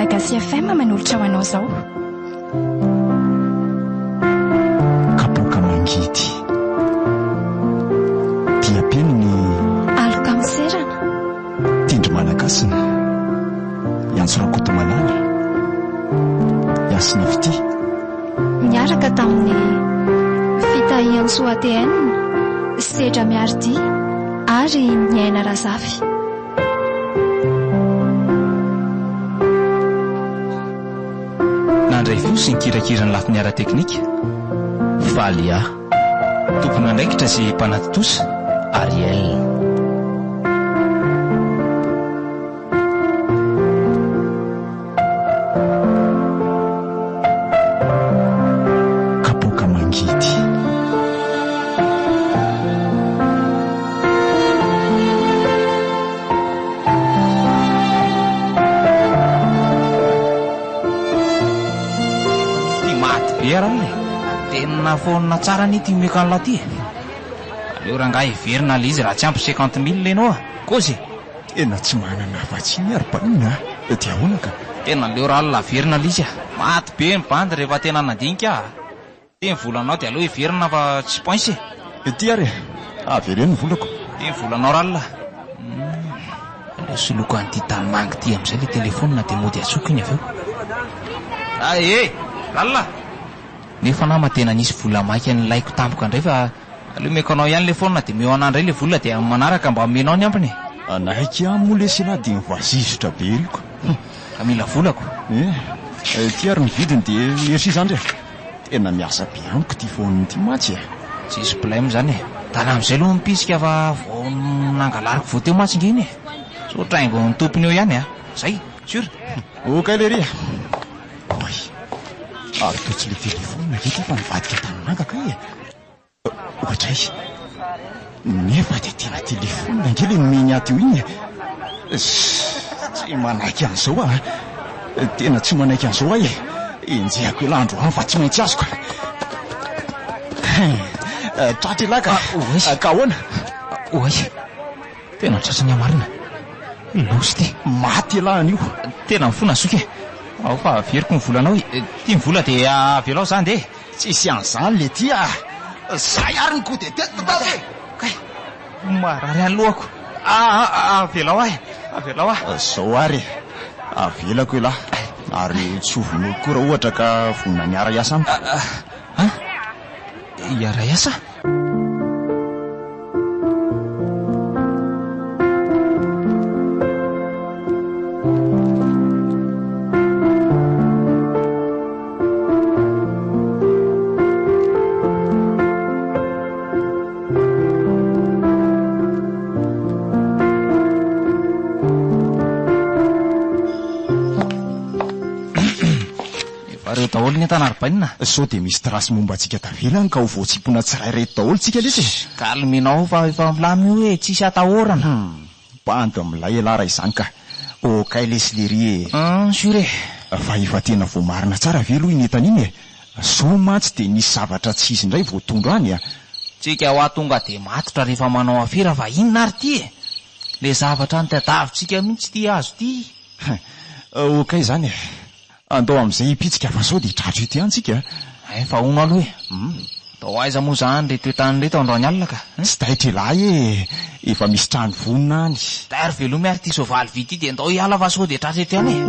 Malagasy FM manolotra ho anao izao. Kapoaka mangidy. Diam-peno ny. Aloka miserana. Tendry manan-kasina. Iantso Rakotomalala. Hasina fitia. Niaraka tamin'ny Fitahiantsoa ATN, Sedra Miaridia ary Niaina Razafy. Nandray fo sy nikirakira ny lafiny ara-teknika, Valiha. Tompon'andraikitra sy mpanatontosa, Ariel. Kapoaka mangidy. Ty maty be ralina e! Tena foanina tsara anie ty omeko an'lah ty e! Aleo rangahy heverina le izy raha tsy ampy cinquante mille enao a! Kôzy e! Tena tsy manana afa-tsy iny ary bainina a! Dia ahoana ka? Tena aleo ralina averina le izy a! Maty be ny bandy rehefa tena nandinika a! Ty ny volanao dia aleo heverina fa tsy poince e! Ity ary e! Avereno ny volako. Ty ny volanao ralina a! Humm! Aleo soloiko an'ity tanimanga ity amin'izay ilay telephone dia mody antsoiko iny avy eo. Hay e! Ralina a! Nefa nama tena nisy vola maika nilaiko tampoka indray fa aleo omeko anao ihany ilay phone dia omeo anah indray ilay vola dia amin'ny manaraka mba omenao ny ambiny e! Anaiky ahy moa lesy ialahy dia mivazizotra be ery ko. Hum! Ka mila volako. Eh! Ity ary ny vidiny dia merci zandry e! Tena miasa be amiko ity phone ity mantsy e! Tsisy blème zany e! Tala amizay aloha mipisika fa vao nangalariko vao teo mantsy nge iny e! Sao traingon'ny tompony eo ihany a! Zay! Sur! Ok lery a! Oay! Ary toa tsy le téléphone nge ity fa nivadika tanimanga kay e! Oadray! Nefa dia tena telefaonina ange ilay nomeny ahy teo iny e! Tsy manaiky an'izao aho a! Tena tsy manaiky an'izao aho e! Enjehako elah androany fa tsy maintsy azoko. Tratra elah ka! Ka ahoana? Oay! Tena tratra ny hamarina. Loza ity. Maty elah anio. Tena mifona zoky e! Ao fa averiko ny volanao e! Ity ny vola dia avelao za andeha e! Tsisy an'izany letia a! Zay ary ny coup de tête tatazo e! Kay! Marary any lohako! Aa avelao ahy! Avelao ahy! Zao ary e! Avelako elah! Ary tsy ho vonoiko koa raha ohatra ka vonona ny hiara-hiasa amiko. An? Hiara-hiasa? Efa reo daholo ny entana ry bainina. Sao dia misy trace momba antsika tavela any ka ho voatsimpona tsirairay eto daholo tsika lesy e! Calme-nao fa efa milamina io e, tsisy atahorana. Hum, bandy milay elah raha izany ka. Okay lesy lery e! Hum, sur e! Fa efa tena voamarina tsara ve aloha iny entana iny e? Sao mantsy dia nisy zavatra tsy izy indray voatondro any a! Tsika hoa tonga dia matotra rehefa manao afera fa inona ary ity e! Le zavatra nitadiavintsika mihitsy ity azo ity. Okay izany e! Andao amin'izay hipitsika fa sao dia tratra eto ihany tsika a! Hay fa hono aloha e! Tao aiza moa izany ireto entana ireto androany alina ka? Tsy taitra ialahy e! Efa misy trano vonona any. Dai ary velomy ary ity soavaly vy ity dia ndao hiala fa sao dia tratra eto ihany e!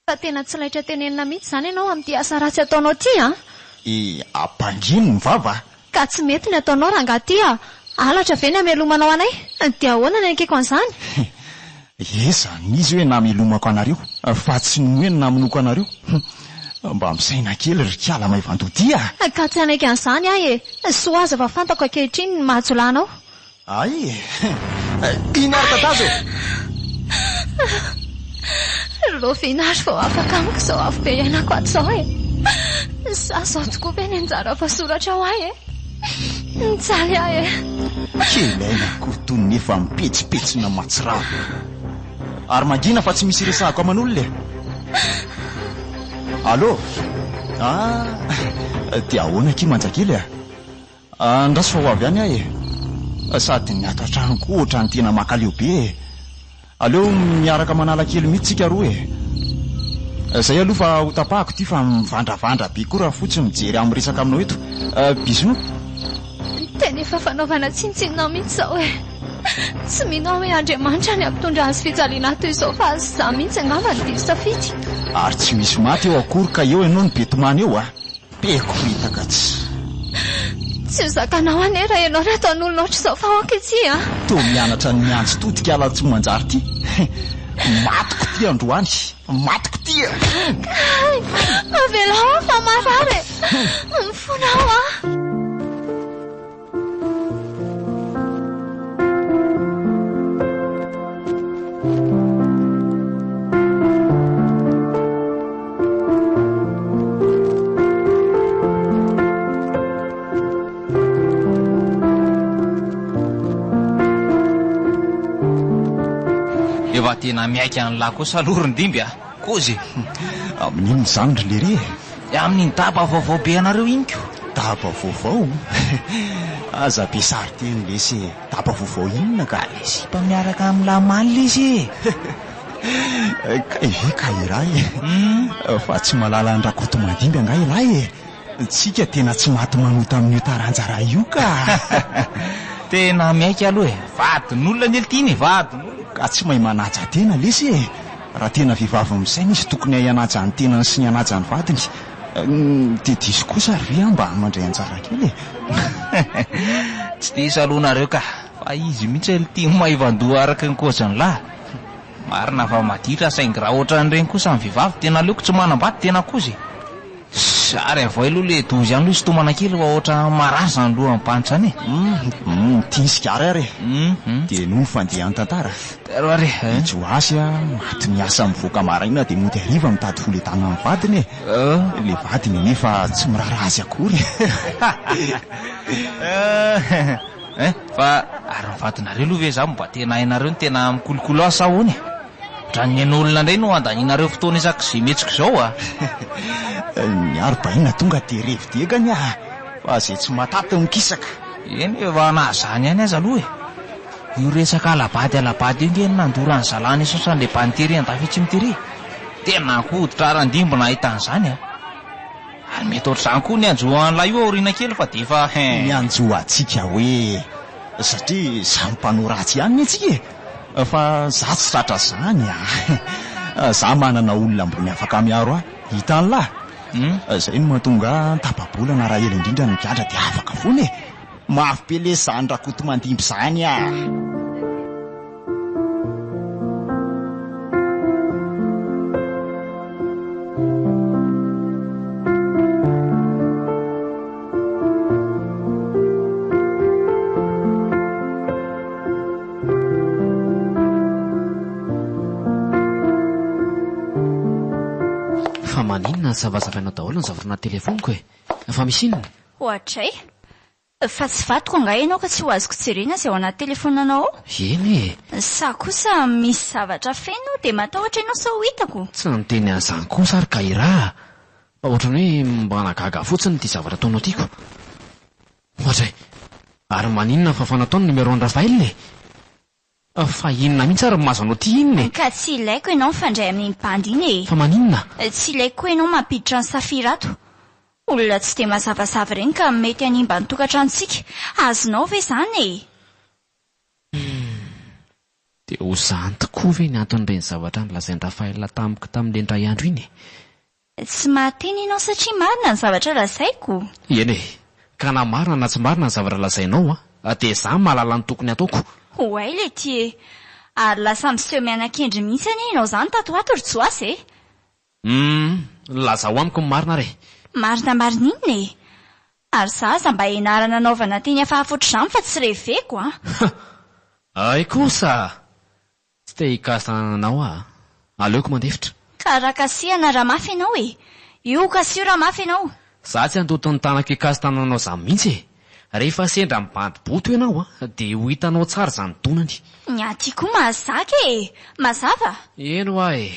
Fa tena tsy laitra tenenina mihitsy izany ianao amin'ity asa ratsy ataonao ity an! E, ampangino ny vava a! Ka tsy mety ny ataonao rangahy ity a! Halatra ve ny hamelomanao anay? Dia ahoana ny hanekeko an'izany? Eza an'iza hoe namelomako anareo fa tsy ny hoe namonoako anareo? Mba misaina kely ry kala maivan-doha a! Ka tsy hanaiky an'izany aho e! Soa aza fa fantako ankehitriny ny maha jiolahy anao. Ay e! Iny ary tatazo e! Raoviana ary vao afaka amiko izao afobe iainako ato izao e! Sa izao tokoa ve ny anjara voasoratra ho ahy e? Mijaly aho e! Kely aina akory tony nefa mipetsipetsina mahatsiravina. Ary mangina fa tsy misy iresahako aman'olona e! Allô? Ah, dia ahoana akia Manjakely a? Andraso fa ho avy any aho e! Sady ny ato an-trano koa ohatran'ny tena mankaleo be e! Aleo miaraka manala kely mihitsy tsika roa e! Zay aloha fa ho tapahako ity fa mivandravandra be koa rafotsy mijery ahy miresaka aminao eto. Bisous! Tena efa fanaovana tsinontsinona mihitsy izao e! Tsy mino aho hoe Andriamanitra ny hampitondra hazo fijaliana ahy toy izao fa izaho mihitsy angamba no diso safidy. Ary tsy misy maty eo akory ka eo ianao no be tomany eo a! Bekoretaka tsy. Tsy ho zakanao anie raha ianao no ataon'olona ohatr'izao fa aoka ity a! Toa mianatra ny miantso todika ala tsy manjary ty. Matiko ty androany. Matiko ty a! Kay! Avelao aho fa marary e! Mifona aho a! Efa tena miaiky an'lah kosa aloha ry Ndimby a! Kozy e! Amin'inona izany ry lery e? Amin'iny daba vaovao be anareo iny ko! Daba vaovao? Aza be sarin-teny lesy e! Daba vaovao inona ka? Ilay sipa miaraka amin'i Lamaly lesy e! Kay ve ka iray e! Fa tsy mahalala an'i Rakotomandimby angaha ialahy e? Tsika tena tsy maty manota amin'io taranja ray io ka! Tena miaiky aloha e! Vadin'olona anie ity iny e! Vadin'olona! Ka tsy mahay manaja tena lesy e! Raha tena vehivavy misaina izy tokony hahay hanaja ny tenany sy ny hanaja ny vadiny. Dia diso kosa ary ve aho mba mandray anjara kely e? Tsy diso aloha nareo ka! Fa izy mihitsy aloha ity maivan-doha araka ny kôzin'lah. Marina fa maditra saingy raha ohatran'ireny kosa ny vehivavy tena aleoko tsy manambady tena kozy e! Ary avoay aloha le dozy any aloha hisintomana kely fa ohatran'ny marary izany lohan'ny bandy izany e! Humm, tia ny sigara ary e! Dia henoy ny fandehan'ny tantara. Tero ary e! I Joasy a, maty miasa mivoaka maraina dia mody hariva mitady vola hitanana ny vadiny e! Ilay vadiny anefa tsy miraharaha azy akory. Eh, fa ary ny vadinareo aloha ve za mba tena hainareo ny tena mikolokolo azy sa ahoana e? Ohatran'ny hain'olona indray no andanianareo fotoana isak'izay mihetsika izao a! Ny ahy ry Baina tonga dia revy diegany ah! Fa izay tsy mahataty mikisaka. Eny e, fa na izany ihany aza aloha e! Io resaka alabady alabady io nge no nandoro an'i zalahy nisaotra an'ilay bandy tery andafy etsy tery e! Tena hoditra aran-dimby nahita an'izany a! Ary mety ohatr'izany koa ny hanjo an'ilay io aoriana kely fa dia efa hein. Ny hanjo antsika hoe satria samy mpanao ratsy ihany anie tsika e! Fa za tsy tratra zany a! Za manana olona ambony afaka miaro ahy, hitan'lah? Zay no mahatonga ahy tapa-bolana raha ela indrindra ny migadra dia afaka foana e! Mafy be lesy zany Rakotomandimby zany a! Fa maninona no zavazavainao daholo ny zavatra anaty telefaoniko e? Fa misy inona? Oadray! Fa tsy vadiko angaha ianao ka tsy ho azoko jerena izay ao anaty telefaonanao ao? Eny e! Sa kosa misy zavatra afenina ao dia matahotra ianao sao ho hitako? Tsy niteny an'izany kosa ary kay ra a! Fa ohatran'ny hoe mba nahagaga ahy fotsiny ity zavatra ataonao ity ko! Oadray! Ary maninona ny fafana tao ny numéro an'i Raphaël e? Fa inona mihitsy ary no mahazo anao ity inona e? Ka tsy ilaiko ianao mifandray amin'iny bandy iny e! Fa maninona? Tsy ilaiko koa ianao mampiditra an'i Safira ato. Olona tsy dia mazavazava ireny ka mety hanimba ny tokantranontsika. Azonao ve izany e? Humm. Dia ho izany tokoa ve ny anton'ireny zavatra nolazain-dRaphaël tamiko tamin'ilay indray andro iny e? Tsy mahateny ianao satria marina ny zavatra lazaiko. Eny e! Ka na marina na tsy marina ny zavatra lazainao an, dia za mahalala ny tokony hataoko. Oay letia e! Ary lasa miseho miana-kendry mihitsy anie ianao izany tato ho ato ry Joasy e! Humm! Lazao amiko ny marina ary e! Marina marina inona e? Ary za aza mba ianarana anaovana teny hafahafa ohatr'izany fa tsy reveko an! Hay kosa! Tsy te hikasana anao aho a! Aleoko mandefitra. Ka raha kasihana raha mafy ianao e! Io kasiho raha mafy ianao! Za tsy handoto ny tanako hikasi-tananao zany mihitsy e! Rehefa sendra mibandy boto ianao an, dia ho hitanao tsara izany donany. Ny aty koa mahazaka e! Mazava? Eny hoa e!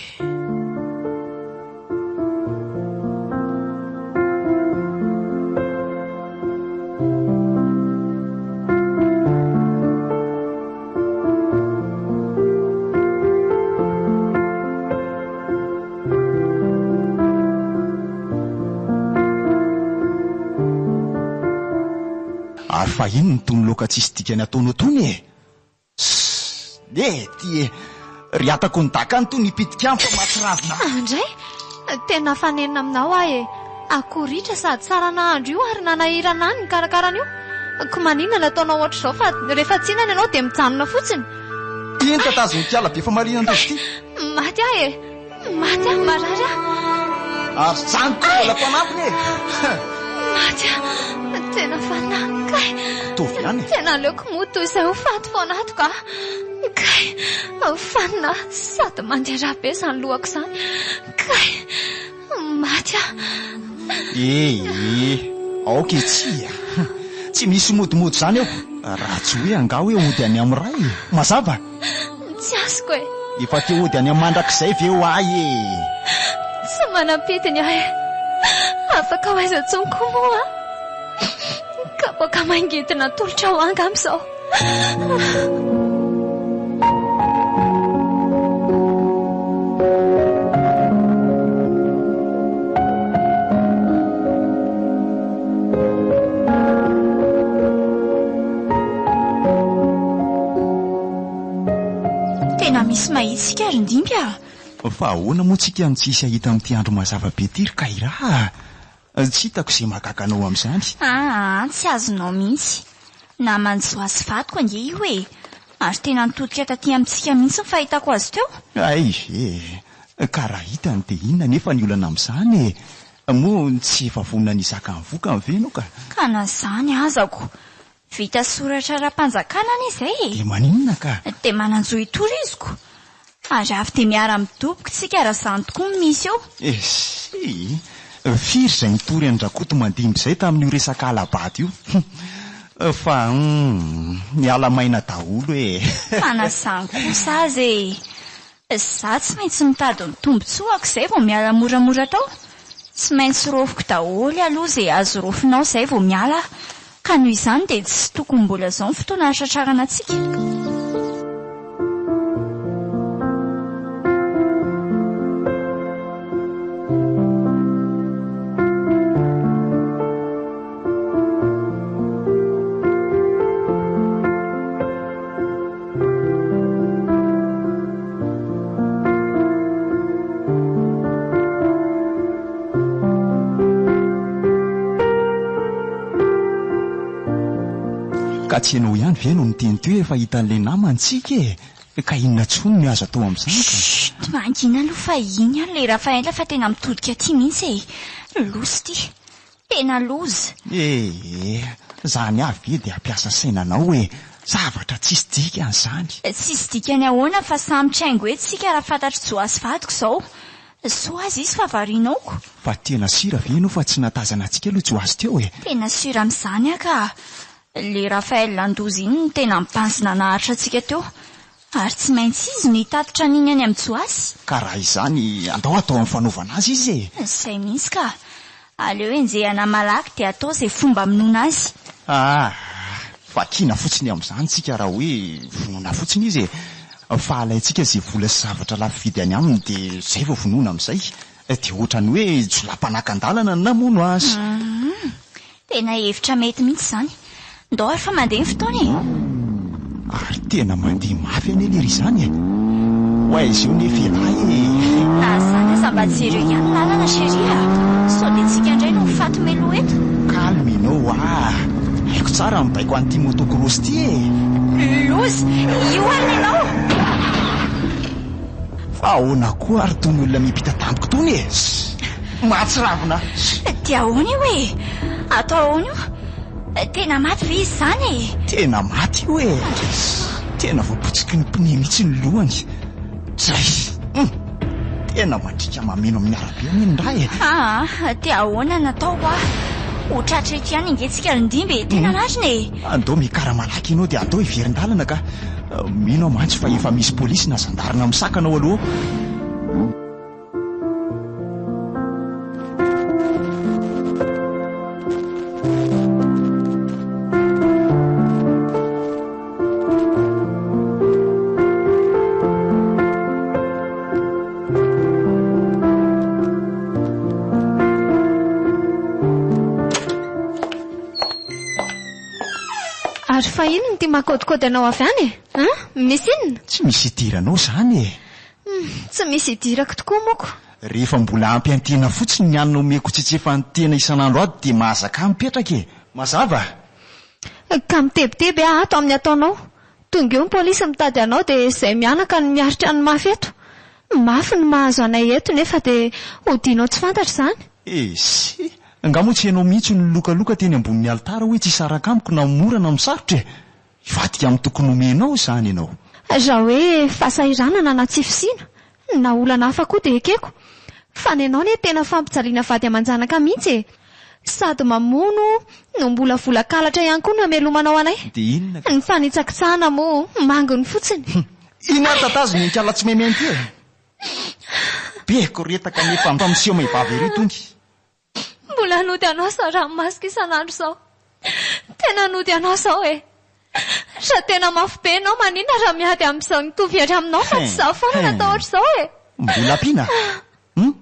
Ary fa inona itony laoka tsisy dikany ataonao tony e? Sss! Ety e! Ry atako ny daka any tony hipitika amiko fa mahatsiravina ahy. Andray! Tena afa-nenina aminao aho e! Akoho ritra sady tsara nahandro io ary nanahirana ahy ny nikarakara an'io. Ko maninona no ataonao ohatr'izao fa rehefa tsy hinana ianao dia mijanona fotsiny. Iny tatazon'ny kiala be famarinan-doza ity. Maty aho e! Maty aho, marary aho. Ary izany koa mbola fanampiny e! Maty aho, tena fanina kay. Ataovy ihany e. Tena aleoko mody toy izay ho faty foana ato ka. Kay, fanina sady mandeha ra be izany lohako izany. Kay, maty aho. Eh eh, aoka e tsia. Tsy misy modimody izany eo, raha tsy hoe angaha hoe hody any amin'ny ray e. Mazava? Tsy azoko e. Efa te hody any amin'ny mandrakizay ve ho ahy e? Tsy manam-pidiny aho e. Afaka ho aiza intsony koa moa aho? Kapoaka mangidina atolotra ho ahy angamba izao. Tena misy mahitsy isika ry Ndimby a! Fa ahoana moa tsika no tsy hisy hahita amin'ity andro mazava be ity ry Kaira a! Tsy hitako izay mahagaga anao amin'izany. Aa, tsy azonao mihitsy. Naman'i Joasy vadiko ange io e! Ary tena nitodika taty amintsika mihitsy ny fahitako azy teo. Hay ve e! Ka raha hitany dia inona anefa ny olana amin'izany e? Moa tsy efa vonona ny hizaka ny vokany ve ianao ka? Ka na izany azako. Vita soratra ara-panjakana anie izay e! Dia maninona ka? Dia manan-jo hitory izy ko! Ary avy dia miara-midoboka isika raha izany tokoa no misy eo. Esy! Firy izay nitory an-dRakotomandimby izay tamin'io resaka hala-bady io? Fa humm, miala maina daholo e! Fa na izany kosa aza e! Za tsy maintsy mitady ny tombotsoako zay vao miala moramora tao. Tsy maintsy raofiko daholo aloha ze azo raofina ao zay vao miala aho. Ka noho izany dia tsy tokony mbola zao ny fotoana hahatratrarana antsika. Ka tsy ianao ihany ve no niteny teo efa hitan'ilay namany tsika e! Ka inona intsony no azo atao amin'izany ka? Chut! Mangina aloha fa iny ihany ilay Raphaël fa tena mitodika aty mihitsy e! Loza ity! Tena loza! Ee, zany avy ve dia hampiasa saina anao e! Zavatra tsisy dikany zany! Tsisy dikany ahoana fa samy traingo eto tsika raha fantatr'i Joasy vadiko izao. Soa aza izy fa variana ao ko. Fa tena sura ve ianao fa tsy nahatazana antsika aloha Joasy teo e? Tena sura amin'izany aho ka! Le Raphaël Andoza iny no tena nibanjina naharitra antsika teo. Ary tsy maintsy izy no hitatitra an'iny any amin'i Joasy. Ka raha izany, andao atao amin'ny fanaovana azy izy e! Izay mihitsy ka! Aleo enjehana malaky dia atao izay fomba hamonoana azy. Aa! Vakiana fotsiny amin'izany tsika raha hoe vonoina fotsiny izy e! Fa alaintsika izay vola sy zavatra lafo vidy any aminy dia izay vao vonoina amin'izay. Dia ohatran'ny hoe jiolahy mpanakan-dalana no namono azy. Humm! Tena hevitra mety mihitsy izany. Ndao ary fa mandeha ny fotoana e! Ary tena mandeha mafy anie lery izany e! Ho aiza eo nefa ialahy e! Na izany aza mba jereo ihany ny lalana chérie a! Sao dia tsika indray no ho faty meloa eto. Calme ianao hoa! Haiko tsara ny mibaiko an'ity moto cross ity e! Loza! Io ary nenao! Fa ahoana koa ary itony olona miampita tampoka itony e? Mahatsiravina! Dia ahoana io e? Atao ahoana io? Tena maty ve izy izany e? Tena maty io e! Tena voapotsiky ny pneu mihitsy ny lohany. Zay! Hum! Tena mandriaka mameno amin'ny arabe anie ny ra e. Aa, dia ahoana no atao hoa? Ho tratra eto ihany ange tsika ry Ndimby e, tena marina e. Andao miakara malaky ianao dia andao hiverin-dalana ka. Mino aho mantsy fa efa misy polisy na zandarina misakana ao aloha ao. Ary fa inona ity makaodikaody anao avy any e? An? Misy inona? Tsy misy idiranao izany e! Hum, tsy misy idirako tokoa moko. Rehefa mbola ampy an-tena fotsiny ny hanina omeko tsetsefan'ny tena isan'andro ato dia mahazaka mipetraka e! Mazava? Ka mitebiteby aho ato amin'ny ataonao. Tonga eo ny polisy mitady anao dia izay mianaka no miaritra ny mafy eto. Mafy ny mahazo anay eto nefa dia hodianao tsy fantatra izany. Esy! Angaha moa tsy ianao mihitsy no nilokaloka teny ambonin'ny alitara hoe tsy hisaraka amiko na mora na misarotra e! Hivadika amin'ny tokony homenao izany ianao. Raha hoe fahasahiranana na tsy fisiana, na olana hafa koa dia ekeko. Fa ny anao anie tena fampijaliana vady aman-janaka mihitsy e! Sady mamono no mbola vola kalatra ihany koa no amelomanao anay. Dia inona ka? Ny fanitsakitsahana moa manginy fotsiny. Hum! Iny ary tatazo ny ankala tsy meme an'ity e! Be koretaka nefa miseho mehivavy ery tongy. Mbola hanody anao izao ranomasoko isan'andro izao. Tena hanody anao izao e! Raha tena mafy be ianao maninona raha miady amin'izao mitovy hery aminao fa tsy izaho foana no atao ohatr'izao e! Mbola ampiana? Hum?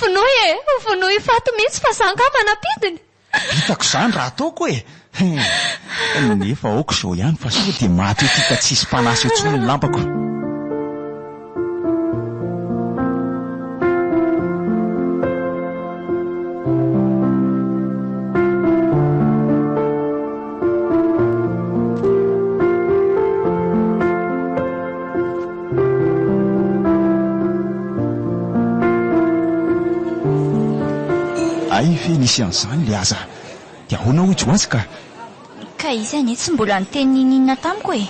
Vonoy e! Vonoy ho faty mihitsy fa izaho angaha manam-pidiny? Vitako izany raha ataoko e! Hum! Nefa aoka izao ihany fa sao dia maty eo ity ka tsisy mpanasa intsony ny lambako. Hay ve nisy an'izany le aza dia ahoana hoy Joasy ka? Ka izy anie tsy mbola niteny niniana tamiko e!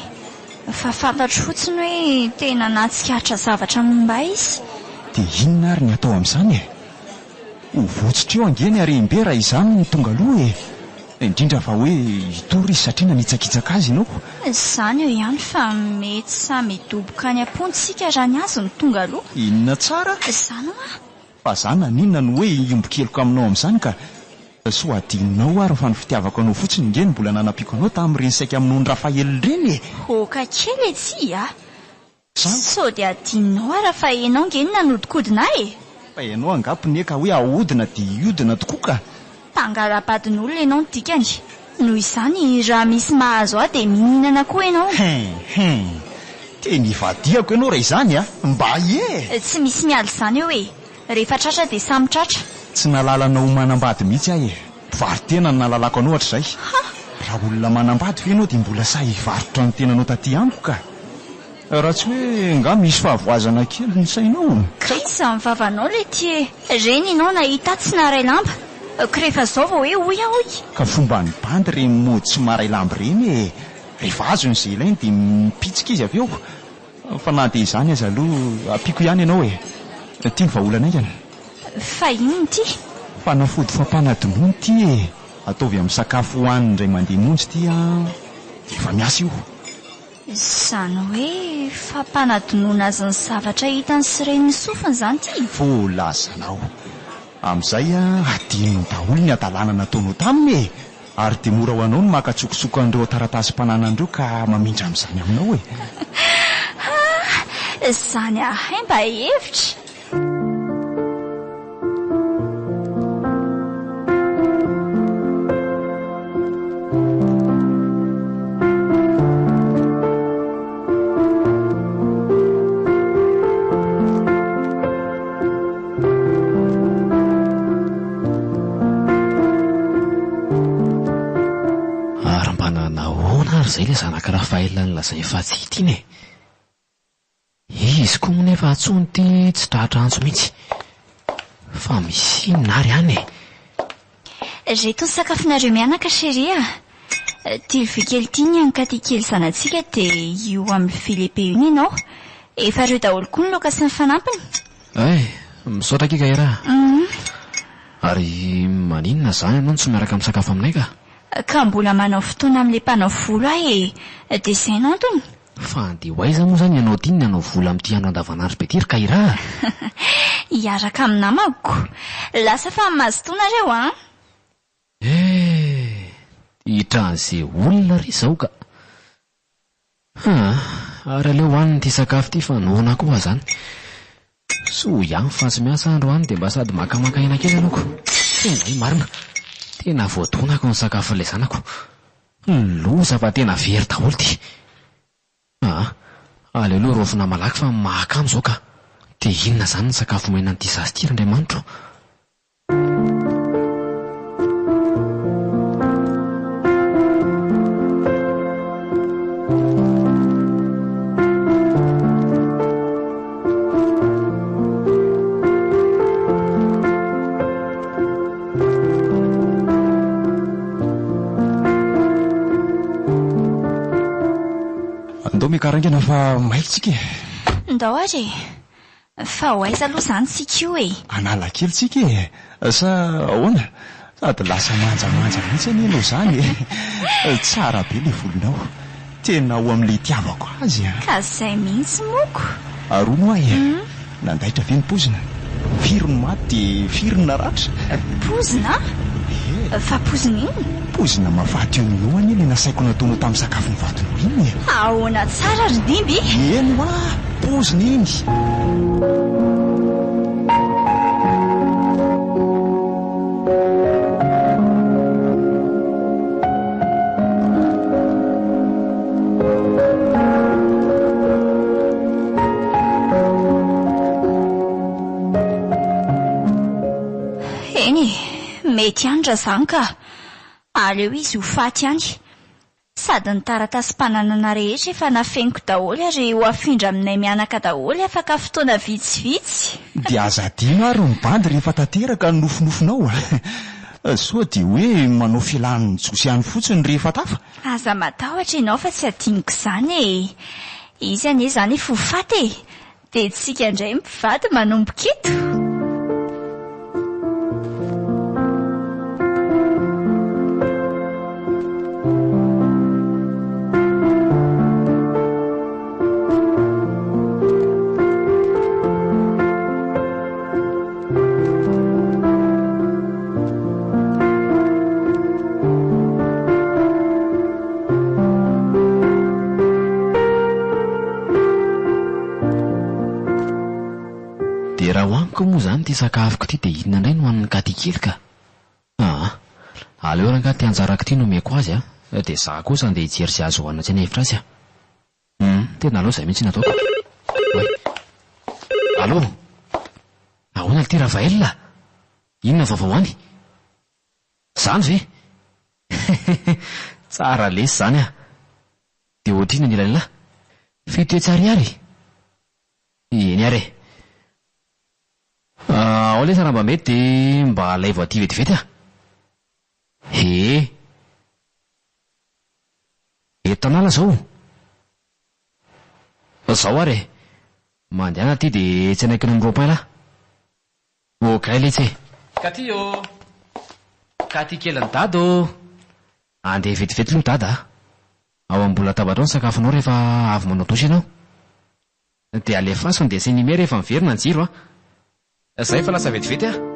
Fa fantatro fotsiny hoe tena nahatsikaritra zavatra momba ahy izy. Dia inona ary ny atao amin'izany e? Ho votsotra eo ange ny harem-be raha izany no tonga aloha e! Indrindra fa hoe hitory izy satria nanitsakitsaka azy ianao. Izany eo ihany fa mety samy hidoboka any am-ponja isika raha ny azy no tonga aloha. Inona tsara? Izany hoa! Fa za naninona no hoe hiombon-keloka aminao amin'izany ka? Soa adinonao ary fa ny fitiavako anao fotsiny nge no mbola nanampiako anao tamin'ireny saika hamonoan'i Raphaël ireny e! Oka kely e tsia a! Sao dia adinonao ara fa enao nge no nanodikodina ahy e! Fa ianao angaha pne ka hoe ahodina dia hiodina tokoa ka! Mpangala-badin'olona ianao no dikany. Noho izany raha misy mahazo ahy dia mihinana koa ianao. Hein hein! Tena ivadihako ianao raha izany a! Mba ie! Tsy misy miala izany eo e! Rehefa tratra dia samy tratra. Tsy nahalala anao ho manambady mihitsy aho e! Mpivaro-tena no nahalalako anao hatrizay. Raha olona manambady ve ianao dia mbola sahy hivarotra ny tenanao taty amiko ka! Raha tsy hoe nga misy fahavoazana kely ny sainao? Kay izany vavanao letia e! Reny ianao nahita ahy tsy naharay lamba, ko rehefa zao vao hoe hoy aho hoy. Ka fomban'ny bandy ireny mody tsy maharay lamba ireny e! Rehefa azony izay ilainy dia mipitsika izy avy eo. Fa na dia izany aza aloha ampiako ihany ianao e! Ity ny vahaolana haingana. Fa inona ity? Fanafody fampanadinoana ity e! Ataovy amin'ny sakafo hohaniny indray mandeha monja ity an! Dia efa miasa io. Izany hoe fampanadinoana azy ny zavatra hitany sy ren'ny sofiny izany ity? Voalazanao. Amin'izay hadinony daholo ny hadalana nataonao taminy e! Ary dia mora ho anao ny maka an-tsokosoko an'ireo taratasim-pananana ireo ka mamindra amin'izany aminao e! Ha! Izany ahay mba hevitra! Ary mba nanahoana ary izay ilay zanak'i Raphaël nolazain'i Fatsity iny e? Izy koa moa nefa antsoiny ity tsy tratra antso mihitsy. Fa misy inona ary any e? Reto ny sakafonareo mianaka chérie a! Ity lovia kely ity ny an'i Katy kely zanatsika dia io amin'ny lovia lehibe io ny anao. Efa ireo daholo koa ny laoka sy ny fanampiny. Ay! Misaotra akia Gaera a. Ary maninona izany ianao no tsy miaraka misakafo aminay ka? Ka mbola manao fotoana amin'ilay mpanao volo aho e! Dia izay no antony. Fa handeha ho aiza moa izany ianao ity ny hanao volo amin'ity andro andavanandro be ity ry Kaira a? Hiaraka amin'ny namako. Lasa fa mazotoa nareo an! Eh! Hitran'ze olona re izao ka! Haa, ary aleo hohanina ity sakafo ity fa noana koa aho zany. Soa ihany fa tsy miasa aho androany dia mba sady makamaka aina kely aloha ko. Tena hay marina, tena voadonako ny sakafon'ilay zanako. Loza fa tena very daholo ity. Aa, aleo aloha raofina malaky fa mahakamo izao ka. Dia inona izany ny sakafo omena an'ity zaza ity ry Andriamanitro ô? Andao miakaraingana fa maika tsika e. Ndao ary e. Fa ho aiza aloha izany tsika io e? Analakely tsika e! Sa ahoana? Sady lasa manjamanja mihitsy anie ianao izany e! Tsara be ilay volonao. Tena ao amin'ilay itiavako azy a! Ka izay mihitsy moko. Ary hono hoa e! Nandaitra ve ny pozina? Firy no maty dia firy no naratra? Pozina? Ie. Fa pozina inona? Pozina mahafaty eo no eo anie ilay nasaiko nataonao tamin'ny sakafon'ny vadinao iny e! Ahoana tsara ry Dimby? Eny hoa! Pozina iny! Eny e, mety ihany raha izany ka. Aleo izy ho faty ihany. Sady ny taratasim-pananana rehetra efa nafeniko daholo ary ho afindra aminay mianaka daholo afaka fotoana vitsivitsy. Dia aza adino ary ny bandy rehefa tanteraka ny nofinofinao a! Sao dia hoe manao fialan'ny jiosy any fotsiny rehefa tafa? Aza matahotra ianao fa tsy adinoko izany e! Izy anie izany efa ho faty e! Dia tsika indray mpivady manomboka eto. Dia raha ho amiko moa izany ity sakafoko ity dia inona indray no hanin'i Katy kely ka? Aa! Aleo rangahy ity anjarako ity no omeko azy a! Dia izaho kosa andeha hijery izay azo hohanina tsy hevitra azy a! Hum, tena aleo izay mihitsy no ataoko. Oay! Allô! Ahoana ity Raphaël a? Inona vaovao any? Zany ve? Hehehe, tsara lesy zany ah! Dia ohatrinona ny ilallah? 700 ariary? Eny ary e! Ao lesy raha mba mety dia mba alaivo aty vetivety ah! He! Eto Tanala zao? Zao ary e! Mandehana aty dia tsenaiko eny amin'ny rond-point lah! Okay letsy e! Katy ô! Katy kelin'i Dada ô! Andeha vetivety aloha Dada a! Ao ambony latabatra ao ny sakafonao rehefa avy manao douche ianao. Dia alefaso ny dessin animé rehefa miverina ny jiro a! Zay fa lasa vetivety aho.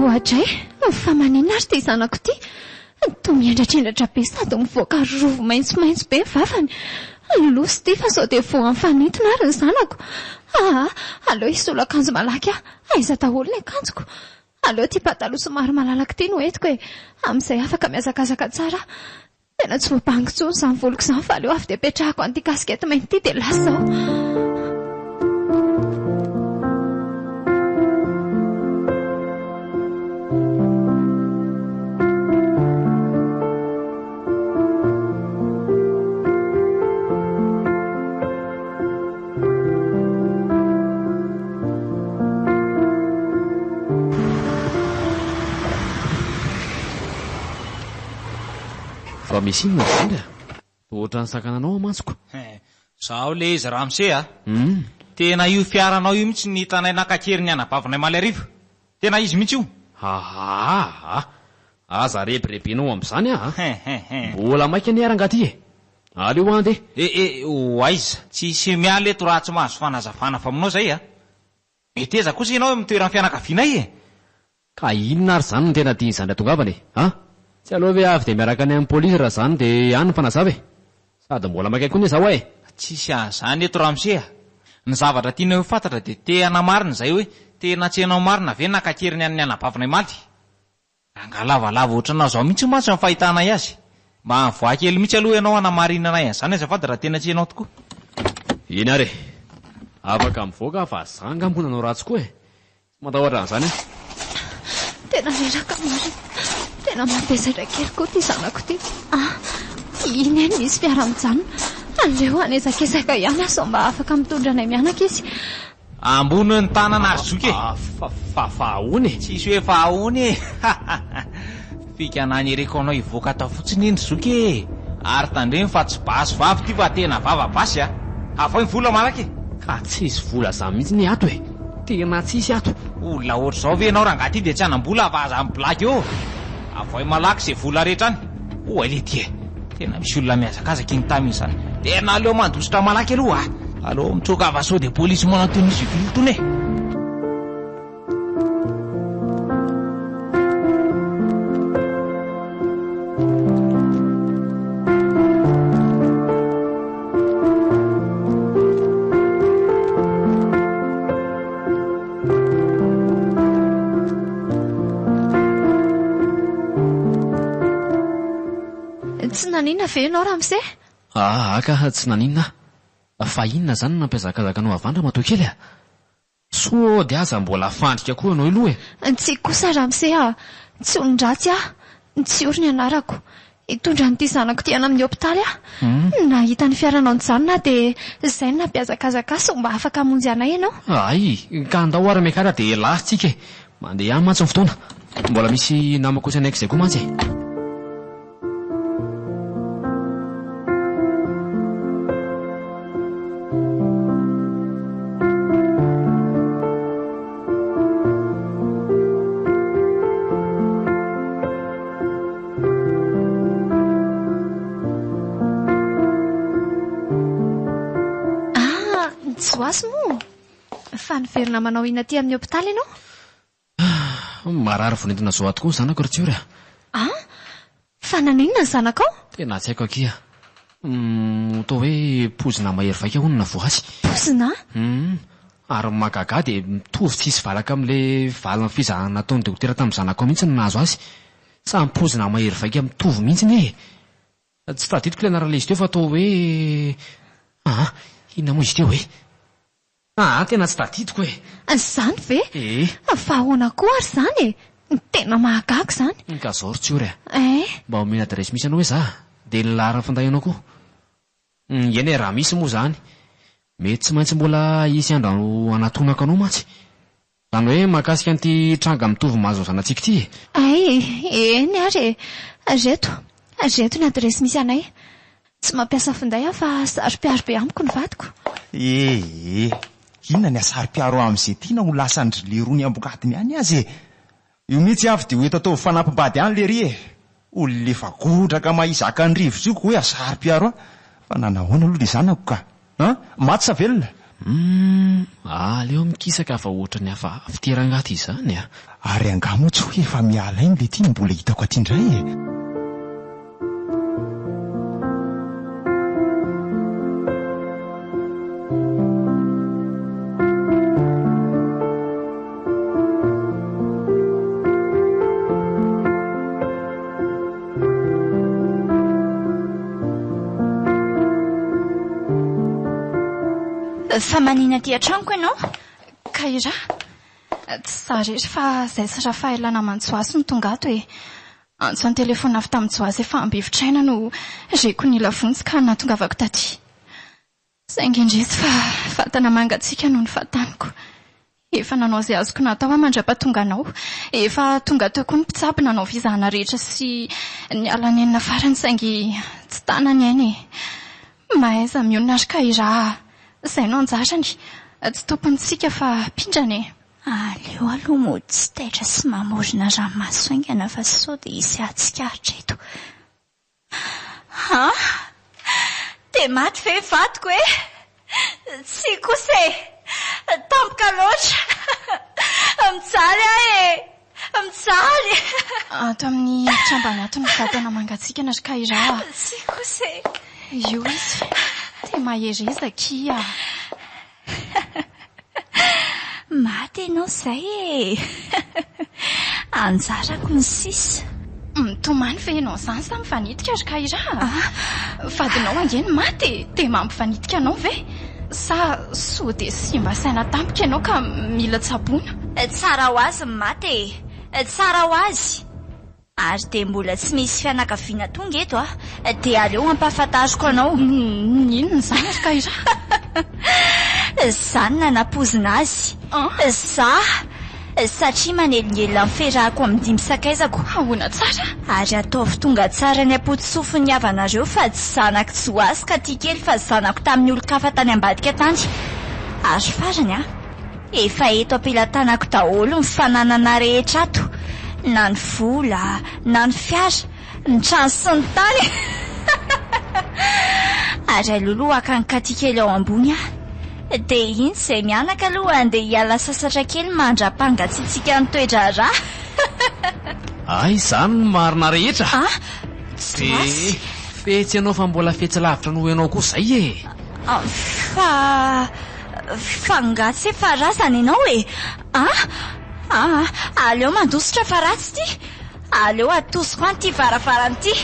Oadray, fa maninona ary ity zanako ity? Toa mihendratrendratra be sady mivoaka rova maitsomaitso be ny vavany. Loza ity fa sao dia voan'ny fanintona ary ny zanako. Aa, aleo hisolo akanjo malaky aho. Aiza daholo ny akanjoko? Aleo ity pataloha somary malalaka ity no entiko e! Amin'izay afaka mihazakazaka tsara aho. Tena tsy voabango intsony izany voloko izany fa aleo avy dia petrahako an'ity casquette mainty ity dia lasa aho. Fa misy inona ry zandry a? Toa ohatran'ny sakananao aho mantsy ko. Zao le izy ramose a! Tena io fiaranao io mihitsy no hitanay naka an-keriny anabavinay omaly hariva. Tena izy mihitsy io. Ahaa! Aza rebirebenao amin'izany aho a! Mbola maika anie rangahy ty e! Aleo andeha. Eh eh, ho aiza? Tsisy miala eto raha tsy mahazo fanazavana avy aminao zay a! Meteza kosa ianao eo amin'ny toeran'ny fianakavianay e! Ka inona ary izany no tena tian'i zandry atongavana e? An? Tsy aleo ve avy dia miaraka any amin'ny polisy raha izany dia any mifanazava e? Sady mbola maika koa anie zaho e! Tsisy an'izany eto ramose a! Ny zavatra tianay ho fantatra dia te hanamarina izay hoe tena tsy ianao marina ve naka an-keriny an'ny anabavinay maly? Rangahy lavalava ohatranao izao mihitsy mantsy ny fahitanay azy. Mba mivoaha kely mihitsy aloha ianao hanamarinanay an'izany azafady raha tena tsy ianao tokoa. Eny ary e! Afaka mivoaka aho fa za angamba nanao ratsy koa e! Tsy matahotra an'izany aho. Tena reraka marina. Tena mavesatra kely koa ity zanako ity. Ah! Iny eny misy fiara mijanona. Aleo hanezakezaka ihany aho sao mba afaka mitondra anay mianaka izy. Ambony ny tanana ry zoky e! Fa fa fa ahoana e? Tsisy hoe fa ahoana e! Fika nanereko anao hivoaka tao fotsiny iny ry zoky e! Ary tandremo fa tsy basy vavy ity fa tena vava basy a! Avoay ny vola malaky e! Ka tsisy vola zany mihitsy anie ato e! Tena tsisy ato! Olona ohatr'izao ve ianao rangahy ity dia tsy hanam-bola fa aza mi-blague eo! Avoay malaky izay vola rehetra any! Oay letia e! Tena misy olona mihazakazaka iny tamy iny zany. Tena aleo mandositra malaky aloha a! Aleo mitsoaka fa sao dia polisy manao tenue civile tony e! Tsy naninona ve ianao ramose? Aa ka tsy naninona aho. Fa inona izany no nampihazakazaka anao avy any ramatoa kely a? Sao dia aza mbola fandrika koa ianao io aloha e? Tsia kosa ramose a! Tsy olon-dratsy aho. Tsiory ny anarako. Hitondra an'ity zanako ity any amin'ny hopitaly aho. Nahita ny fiaranao nijanona aho dia izay no nampihazakazaka ahy sao mba afaka hamonjy anay ianao. Hay, ka andao ary miakara dia lasa tsika e! Mandeha ihany mantsy ny fotoana. Mbola misy namako tsy hanaiky izay koa mantsy e! Ah, Joasy moa? Fa niverina manao inona aty amin'ny hopitaly ianao? Marary vao nentina zoo tokoa ny zanako ry Tsiory a! Ah! Fa naninona ny zanakao? Tena tsy haiko akia. Humm, toa hoe poizina mahery vaika hono navoa azy. Poizina? Humm, ary ny mahagaga ahy dia mitovy tsisy valaka amin'ilay valin'ny fizahana nataon'ny dokotera tamin'ny zanakao mihitsy no nahazo azy. Samy poizina mahery vaika mitovy mihitsy anie e! Tsy tadidiko ilay anaran'ilay izy teo fa toa hoe aa, inona moa izy teo e? Aa, tena tsy tadidiko e! Izany ve? Ee. Fa ahoana koa ary izany e? Tena mahagaga izany. Ka zao ry Tsiory a! Ee. Mba omena adiresy misy anao hoe za, dia ny laharan'ny finday anao koa. Eny e, raha misy moa izany. Mety tsy maintsy mbola hisy andro hanatonako anao mantsy. Izany hoe mahakasika an'ity tranga mitovy mahazo ny zanatsika ity e! Hay, eny ary e! Reto, reto ny adiresy misy anay. Tsy mampiasa finday aho fa saro-piaro be amiko ny vadiko. Ee, inona ny hasaro-piaro amin'izay tiana ho lasan-dry leroa ny ambongadiny any aza e! Io mihitsy avy dia ho eto ataovy fanampim-bady any lery e! Olona efa godraka mahay hizaka ny rivotra io ko hoe hasaro-piaro ahy. Fa nanahoana aloha le zanako ka? An? Maty sa velona? Humm, aleo mikisaka fa ohatran'ny hafahafa ity rangahy ity izany a! Ary angaha moa tsy hoe efa miala iny le ty no mbola hitako aty indray e? Fa manina aty an-tranoko ianao? Kaira, tsy izaho irery fa izahay sy Raphaël naman'i Joasy no tonga ato e. Antso an-telefaonina avy tamin'i Joasy efa ambivotraina no reko nila vonjy ka nahatongavako taty. Saingy indrisy fa vatana mangatsiaka no nofataniko. Efa nanao izay azoko natao aho mandra-pahatonga anao. Efa tonga teo koa ny mpitsabo nanao fizahana rehetra sy niala nenina farany saingy tsy tana ny ainy e. Mahaiza mionona ry Kaira a! Izay no anjarany. Tsy tompontsika fa mpindrana e. Aleo aloha mody tsy taitra sy mamorona ranomaso haingana fa sao dia hisy hahatsikaritra eto. An! Dia maty ve vadiko e? Tsia kosa e! Tampoka loatra! Mijaly aho e! Mijaly! Ato amin'ny efitra ambany ato ny vatana mangatsiakana ry Kaira a! Tsia kosa e! Io izy. Dia mahereza akia a! Maty ianao izay e! Anjarako ny sisa. Mitomany ve ianao izany sa mivanitika ry Kaira a? Vadinao ange no maty e! Dia mampivanitika anao ve? Sa sao dia simba saina tampoka ianao ka mila tsaboina? Tsara ho azy ny maty e! Tsara ho azy! Ary dia mbola tsy misy fianakaviana tonga eto a! Dia aleo ampahafantariko anao. Inona izany ry Kaira? Izaho no nanapoizina azy. Izaho! Satria manelingelina ny fiarahako amin'ny dimy sakaizako. Ahoana tsara? Ary ataovy tonga tsara any am-pototsofin'ny havanareo fa tsy zanak'i Joasy ka tia kely fa zanako tamin'ny olon-kafa tany ambadika tany. Ary farany a! Efa eto am-pelatanako daholo ny fananana rehetra ato, na ny vola, na ny fiara, ny trano sy ny tany. Ary aleo aloha haka an'i Katy kely ao ambony aho. Dia iny izay mianaka aloha handeha hiala sasatra kely mandra-pangatsiatsiaka ny toe-draharaha. Hay izany ny marina rehetra! Ah! Tsy Dia fetsy ianao fa mbola fetsy lavitra noho ianao koa izay e! Fa Fa nga tsy efa razana ianao e? A! Aa! Aleo mandositra fa ratsy ity! Aleo atosiko any ity varavarana ity!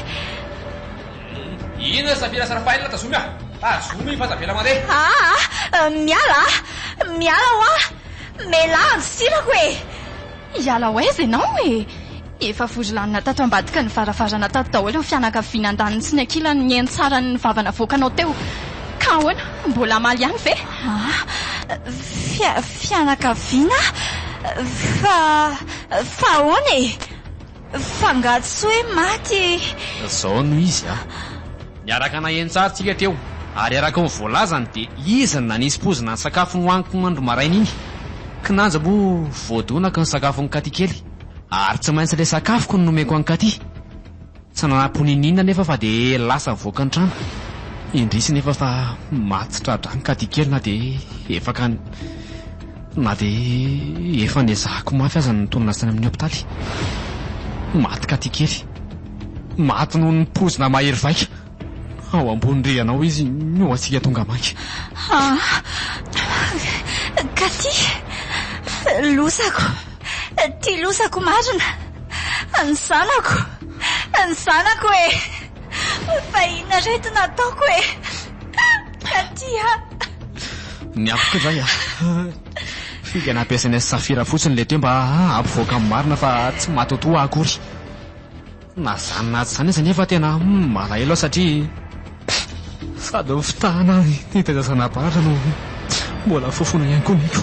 Inona Safira sy Rafael tazomy a! Tazomy fa aza avela mandeha! Aa! Miala a! Miala hoa! Mialà andosirako e! Hiala ho aiza ianao e? Efa vory lanona tato ambadiky ny varavarana tato daholo ny fianakaviana andaniny sy ny ankilany nihaino tsara ny vava navoakanao teo. Ka ahoana? Mbola hamaly ihany ve? Ah, fia, fianakaviana? Fa, fa ahoana e? Fa angaha tsy hoe maty? Izao no izy a! Niaraka naheno tsara tsika teo, ary araka ny voalazany dia izy no nanisy poizina ny sakafo nohaniko andro maraina iny. Kinanjo moa voadonako ny sakafon'i Katy kely, ary tsy maintsy ilay sakafoko no nomeko an'i Katy. Tsy nanampo n'inon'inona anefa fa dia lasa nivoaka ny trano. Indrisy nefa fa maty tsy tra-drano Katy kely na dia efa ka na dia efa nezahako mafy aza ny nitondra azy tany amin'ny hopitaly. Maty Katy kely. Maty noho ny poizina mahery vaika. Ao ambony rihana ao izy no antsika tonga mainka. Ah! Katy! Lozako! Ty lozako marina! Ny zanako! Ny zanako e! Fa inona re ty nataoko e? Katy a! Ny amiko indray a! Fika nampiasain'i Safira fotsiny ilay teo mba hampivoaka ny marina fa tsy matoatoa aho akory. Na izany na tsy izany aza anefa tena malahelo aho satria sady nifitahana ny taizazana-baratra no mbola fofona ihany koa ny aiko.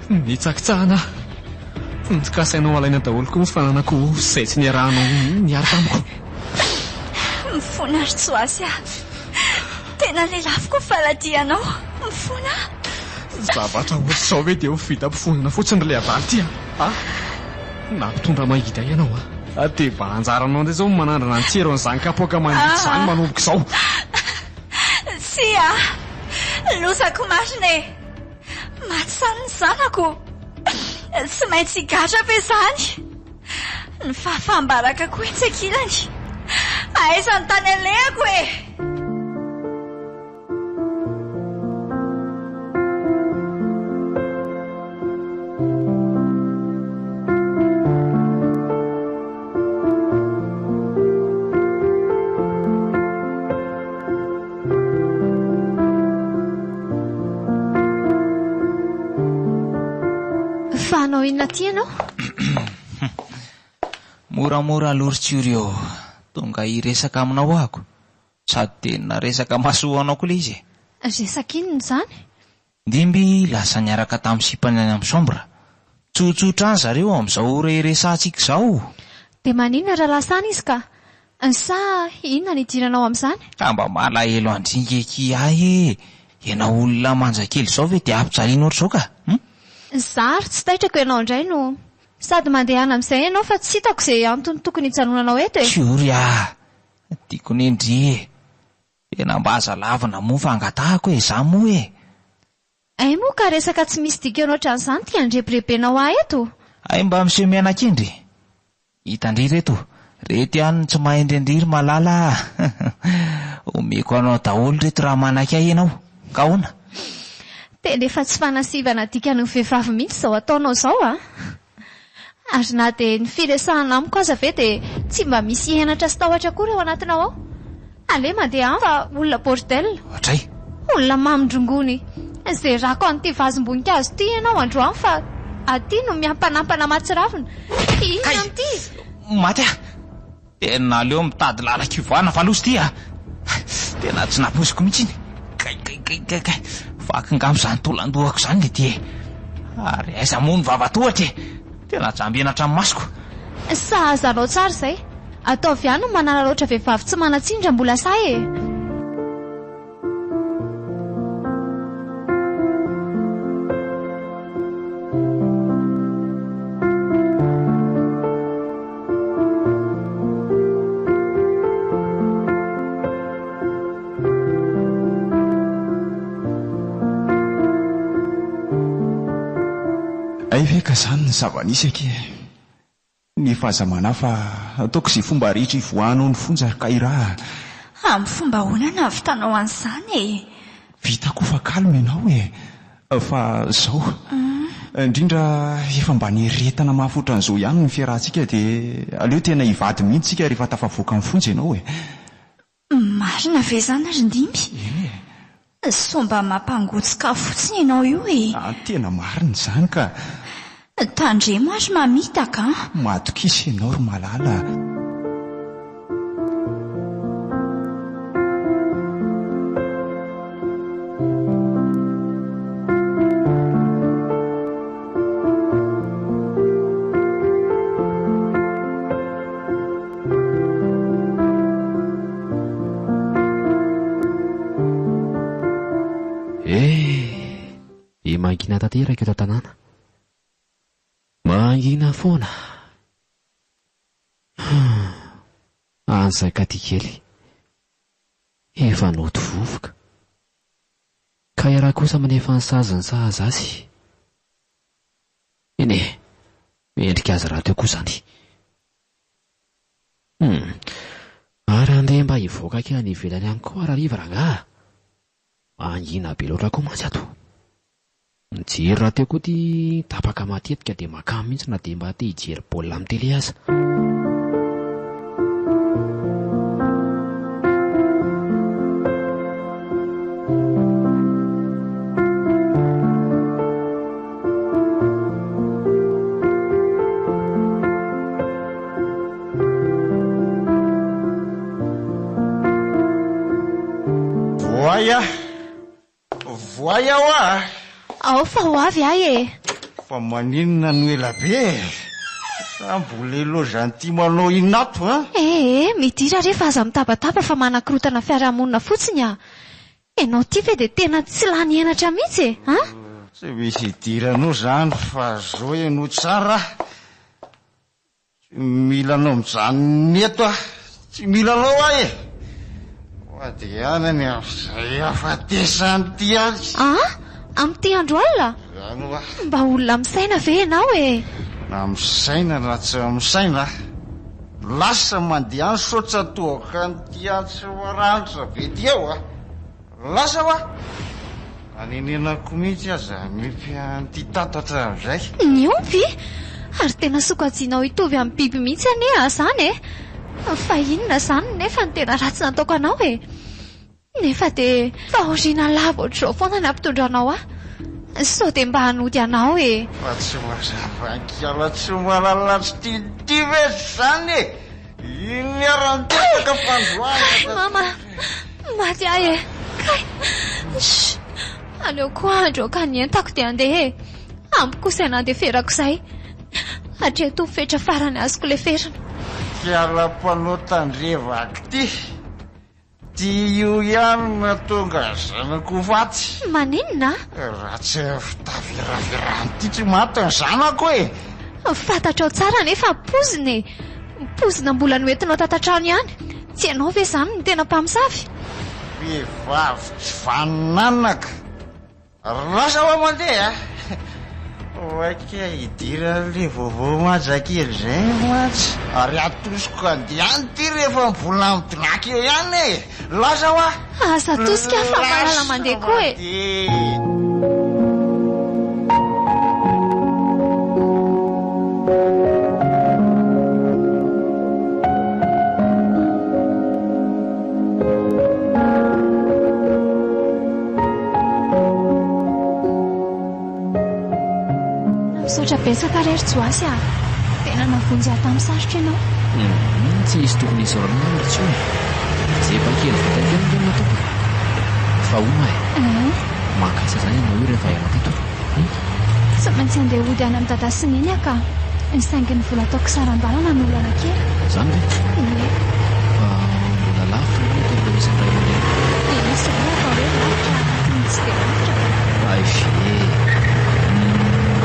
Nitsakitsahana aho. Nokasainao halaina daholo koa ny fananako izay tsy niarahanao niary tamiko. Mifona ry Joasy a! Tena lelafiko ny faladianao. Mifona aho. Zavatra ohatr'izao ve dia ho vita am-pifonana fotsiny ry le adala ity a! A! Nampitondra mangidy ahy ianao a! Dia mba anjaranao indray izao ny manandrana ny tsiron'izany kapoaka mangidy izany manomboka izao. Tsia! Lozako marina e! Maty izany ny zanako! Tsy maintsy higadra ve izany? Ny fahafaham-baraka koa etsy ankilany. Aiza ny tany alehako e! Fa hanao inona aty ianao? Moramora aloha ry Tsiory ô! Tonga hiresaka aminao ahako. Sady tena resaka mahasoa anao koa ilay izy e! Resaka inona izany? Ndimby lasa niaraka tamin'ny sipany any amin'ny chambre. Tsotsotra any zareo amin'izao ora iresahantsika izao. Dia maninona raha lasa any izy ka? Sa inona no idiranao amin'izany? Ka mba malahelo an-dry nge ki ahy e! Ianao olona manja kely izao ve dia ampijaliana ohatr'izao ka? Hum? Zary tsy taitrako ianao indray no. Sady mandehana amin'izay ianao fa tsy hitako izay antony tokony hijanonanao eto e! Tsiory ah! Tiako ne ndry e! Tena mba aza lavina moa fa angatahako e! Za moa e! Hay moa ka resaka tsy misy dikany ohatran'izany ity andrebirebenao ahy eto? Hay mba miseho mianakendry e! Hitan-dry reto, reto ihany no tsy mahay ndry ry malala a! Omeko anao daholo reto raha manaiky ahy ianao, ka ahoana? Tena efa tsy fanasivana dikan'ny vehivavy mihitsy izao ataonao izao a! Ary na dia ny firesahana amiko aza ve dia tsy mba misy henatra sy tahotra akory ao anatinao ao? Aleo mandeha any fa olona bordel. Ohatray. Olona mamindrongony. Zerako an'ity vazim-boninkazo ity ianao androany fa aty no miampanampana mahatsiravina. Inona amin'ity? Maty aho. Tena aleo mitady lalan-kivoahana fa loza ity a! Tena tsy nampoiziko mihitsy iny. Kay kay kay kay kay. Vaky ngamba izany tolan-dohako izany le ty e. Ary aiza moa ny vavatohatra e? Tena jambena hatramin'ny masoko. Sahaza anao tsara izay. Ataovy ihany ny manararaotra vehivavy tsy manan-tsiny raha mbola sahy e! Hay ve ka zany ny zava-nisy akia e! Nefa aza manahy fa ataoko izay fomba rehetra hivoahanao ny fonja ry Kaira a! Amin'ny fomba ahoana nahavitanao an'izany e? Vitako fa calme ianao e! Fa zao, indrindra efa mba nieretana mafy ohatran'izao ihany ny fiarahantsika dia aleo tena hivady mihitsy isika rehefa tafavoaka ny fonja ianao e! Marina ve izany ry Ndimby? Eny e! Sao mba mampangotsoka fotsiny ianao io e! Ah, tena marina izany ka! Tandremo ary mamitaka an! Matokisa ianao ry Malala a! Eh! E mangina tanteraka eto an-tanàna. Mangina foana. Hum! An'izay ka ty kely. Efa nody vovoka. Ka iaraha kosa manefa ny saziny sahaza azy. Eny e! Mendrika azy rahateo koa izany. Hum! Ary andeha mba hivoaka kely any ivelany any koa harariva rangaha a! Mangina be loatra koa mantsy ato. Ny jiro rahateo koa ity tapaka matetika dia makamo mihitsy na dia mba te hijery baolina amin'ny télé aza. Voay ah! Voay aho ah! Ao fa ho avy aho e! Fa maninona no ela be e? Sa mbola ilozan'ity manao inona ato an? Eh eh, midira re fa aza mitabataba fa manakorotana fiarahamonina fotsiny ah! Ianao ity ve dia tena tsy lany henatra mihitsy e! An? Tsy misy idiranao izany fa zao ianao tsara ah! Tsy mila anao mijanona eto aho, tsy mila anao aho e! Fa dia any any amin'izay hahafatesan'ity any. An? Amin'ity andro alina? Izany hoa. Mba olona misaina ve ianao e? Na misaina na tsy misaina, lasa mandeha any sao tsatohaka an'ity antsy maranitra be ity aho a! Lasa hoa! Anenenako mihitsy aza miompy an'ity tatatra amin'izay. Niompy? Ary tena sokajianao hitovy amin'ny biby mihitsy anie aho izany e! Fa inona izany nefa no tena ratsy nataoko anao e? Nefa dia fahoriana lava ohatr'izao foana ny ampitondranao ahy. Sao dia mba hanody anao e! Fa tsy mazava an-kiala tsy mahalala tsy tian'ity ve izany e! Iny niara-nipetraka fandroana Kay mama! Maty ahy e! Kay! Shh! Aleo koa handroaka ny entako dia handeha e! Ampy koa izay nandeferako izay. Hatreto ny fetra farany azoko leferina. Kiala mpanao tandrevaka ity. Ty io ihany no nahatonga ny zanako ho faty. Maninona? Raha tsy fitaviravirana ity tsy maty ny zanako e! Fantatrao tsara anefa poizina e! Poizina mbola noentinao tato an-trano ihany. Tsy ianao ve izany no tena mpamosavy? Vehivavy tsy vanon'anaka. Lasa hoa mandeha a! Maika hidiran'ilay vaovao manja kely izay mantsy ary atosiko handeha any ity rehefa mbola midonàka eo ihany e! Lasa hoa! Aza atosika fa malala mandeha koa e! Misaotra betsaka re ry Joasy a! Tena navonjy ahy tamin'ny sarotra ianao. Humm, tsy hisy tokony hisaorana anao ry Tsoa e! Zepa kely vita kely ange no nataoko e! Fa hono aho e! Mankaiza izany ianao io rehefa hiala teto? Hum? Tsy maintsy handeha hody any amin'i Dada sy Neny aho ka! Saingy ny vola ataoko saran-dalana no olana kely. Izany ve? Ie. Fa mbola lavitra aloha ny toerana misy ny ray aman-dreniko. Dia misy ve atao hoe lavitra anatin'ny tsy dia lavitra ka? Hay ve e! Humm,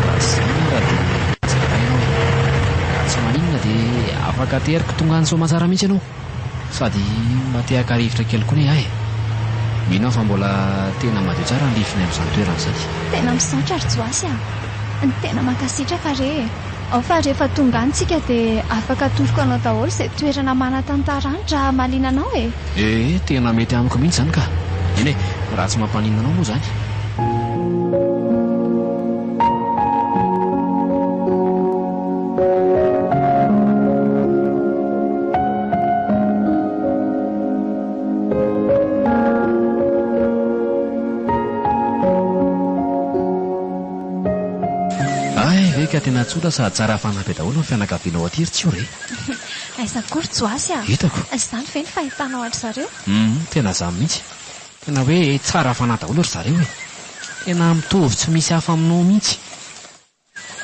raha izany ara dia tsara ianao e! Raha tsy maninona dia afaka ateriko tonga any Soamatsara mihitsy ianao. Sady mba te haka rivotra kely koa anie aho e! Mino aho fa mbola tena madio tsara ny rivony amin'izany toerana izany. Tena misaotra ry Joasy a! Tena mankasitraka re e! Ao fa rehefa tonga any tsika dia afaka atoroko anao daholo izay toerana manan-tantara any raha mahaliana anao e! Ee, tena mety amiko mihitsy izany ka! Eny e, raha tsy mampaninona anao moa izany. Hay ve ka tena tsotra sady tsara fanahy be daholo ny fianakavianao aty ry Tsiory e! Aiza koa ry Joasy a! Hitako. Izany ve ny fahitanao an-dry zareo? Hum, tena izany mihitsy. Tena hoe tsara fanahy daholo ry zareo e! Tena mitovy tsy misy hafa aminao mihitsy.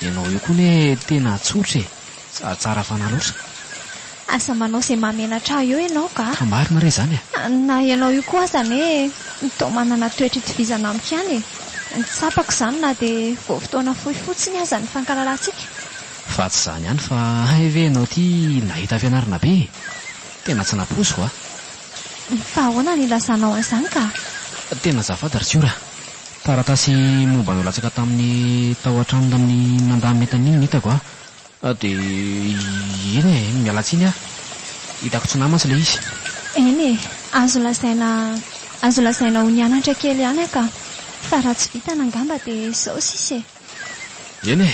Ianao io koa anie tena tsotra e! Sady tsara fanahy loatra. Aza manao izay mahamenatra ahy eo ianao ka! Ka marina re izany e! Na ianao io koa aza anie toa manana toetra itovizana amiko ihany e! Tsapako izany na dia vao fotoana fohy fotsiny aza ny fankalalantsika. Fa tsy izany ihany fa hay ve ianao ity nahita fianarana be e! Tena tsy nampoiziko a! Fa ahoana no ilazanao an'izany ka? Tena azafady ry Tsiora a! Taratasy momba anao latsaka tamin'ny tao an-trano tamin'ny nandany entana iny no hitako a! Dia eny e, miala tsiny aho. Hitako tsy nahy mantsy ilay izy. Eny e, azo lazaina azo lazaina ho nianatra kely ihany aho ka. Fa raha tsy vitana angamba dia izao sisa e. Eny e,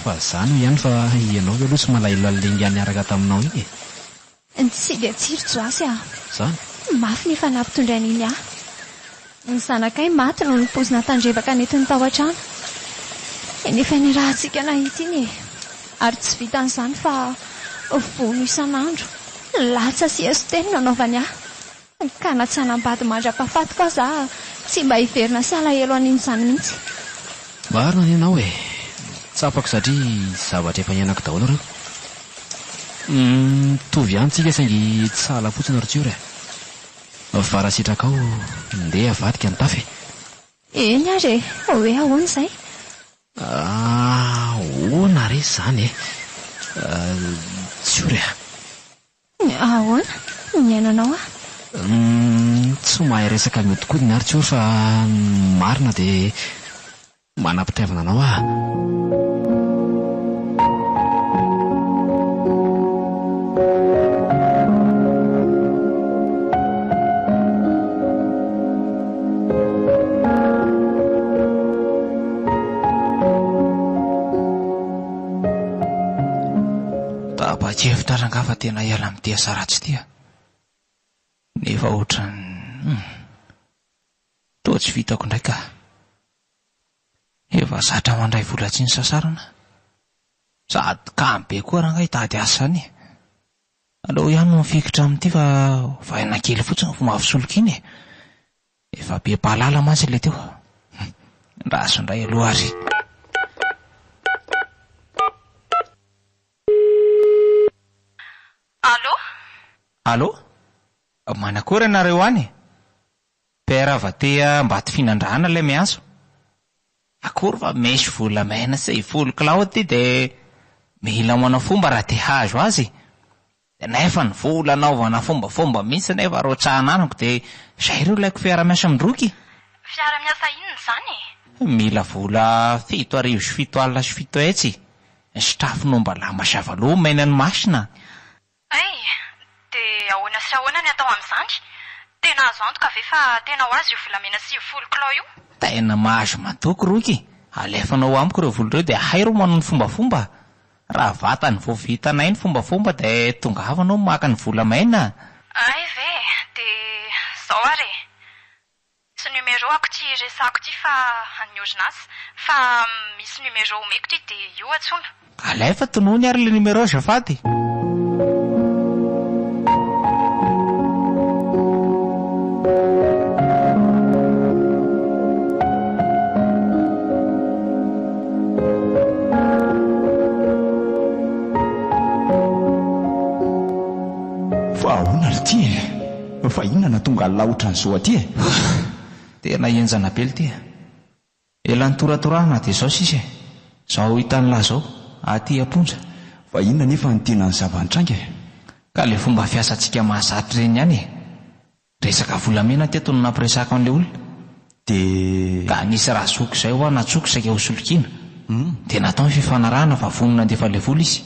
fa izany hoy ihany fa ianao ve aloha tsy malahelo an'ilay ingahy niaraka taminao iny e? Tsy dia tsy ry Joasy a! Zany? Mafy ny efa nampitondrainy iny ahy. Ny zanakay maty noho ny poizina tandrevaka nentiny tao an-trano. Nefa nirahantsika nahita iny e! Ary tsy vitan'izany fa vono isan'andro, latsa sy eso-teny no anaovany ahy. Ka na tsy hanambady mandra-pahafatiko aza aho, tsy mba hiverina sy halahelo an'iny izany mihitsy. Marina ny anao e! Tsapako satria zavatra efa niainako daholo ireo. Mitovy ihany tsika saingy tsy sahala fotsiny ry Tsiory a! Fa raha sitrakao, ndeha avadika ny tafo e! Eny ary e! Hoe ahoana izay? Ahoana re izany e? Tsiory a! Ahoana? Mihaino anao aho. Tsy mahay resaka mihodinkodina ary Tsiory fa ny marina dia manam-pitiavana anao aho. Tapa-kevitra rangahy fa tena hiala amin'ity asa ratsy ity aho. Nefa ohatran'ny hum. Toa tsy vitako indray ka. Efa zatra mandray vola tsy nisasarana. Sady kamo be koa rangahy hitady asa izany e. Aleo ihany no mifikitra amin'ity fa ovaina kely fotsiny ny fomba fisolokiana e. Efa be mpahalala mantsy ilay teo. Ndraso indray aloha ary. Allô? Allô? Manakory ianareo any e? Père Avatea Ambatofinandrahana ilay miantso. Akory fa misy volamena sy folo kilao aty dia mila manao fomba raha te hahazo azy. Dia nefa ny vola anaovana fombafomba mihitsy nefa rotsahana amiko dia izay ireo ilaiko fiara-miasa amin-droky. Fiara-miasa inona izany e? Mila vola 77 700 sy trafon'omba lahy mazava loha omena ny masina. Hay! Dia ahoana sy ahoana ny atao amin'izany? Tena azo antoka ve fa tena ho azy io volamena 90 kilao io? Tena mahazo matoky Roky! Alefanao amiko ireo vola ireo dia hay ro manao ny fombafomba! Raha vatany vao vitanay ny fombafomba dia tongava anao maka ny volamena! Hay ve! Dia izao ary e! Tsy numéro ako ty resako ty fa an'ny orinasa fa misy numéro omeko ty de io antsoina. Alefa tonony ary le numéro azafady. Fa ahoana ry ty e? Fa inona no tonga an'lah otran'izao aty e? Tena henjana be lty e! Ela nitoratorahana dia izao sisa e! Izao hitan'lah izao, aty am-ponja. Fa inona anefa no tena zava-nitranga e? Ka le fomba fiasantsika mahazatra ireny ihany e! Resaka volamena teto no nampiresahako an'le olona. Dia. Ka nisy razoky izay hoa natsoiko saika hosolokiana. Dia natao ny fifanarahana fa vonona handefa le vola izy.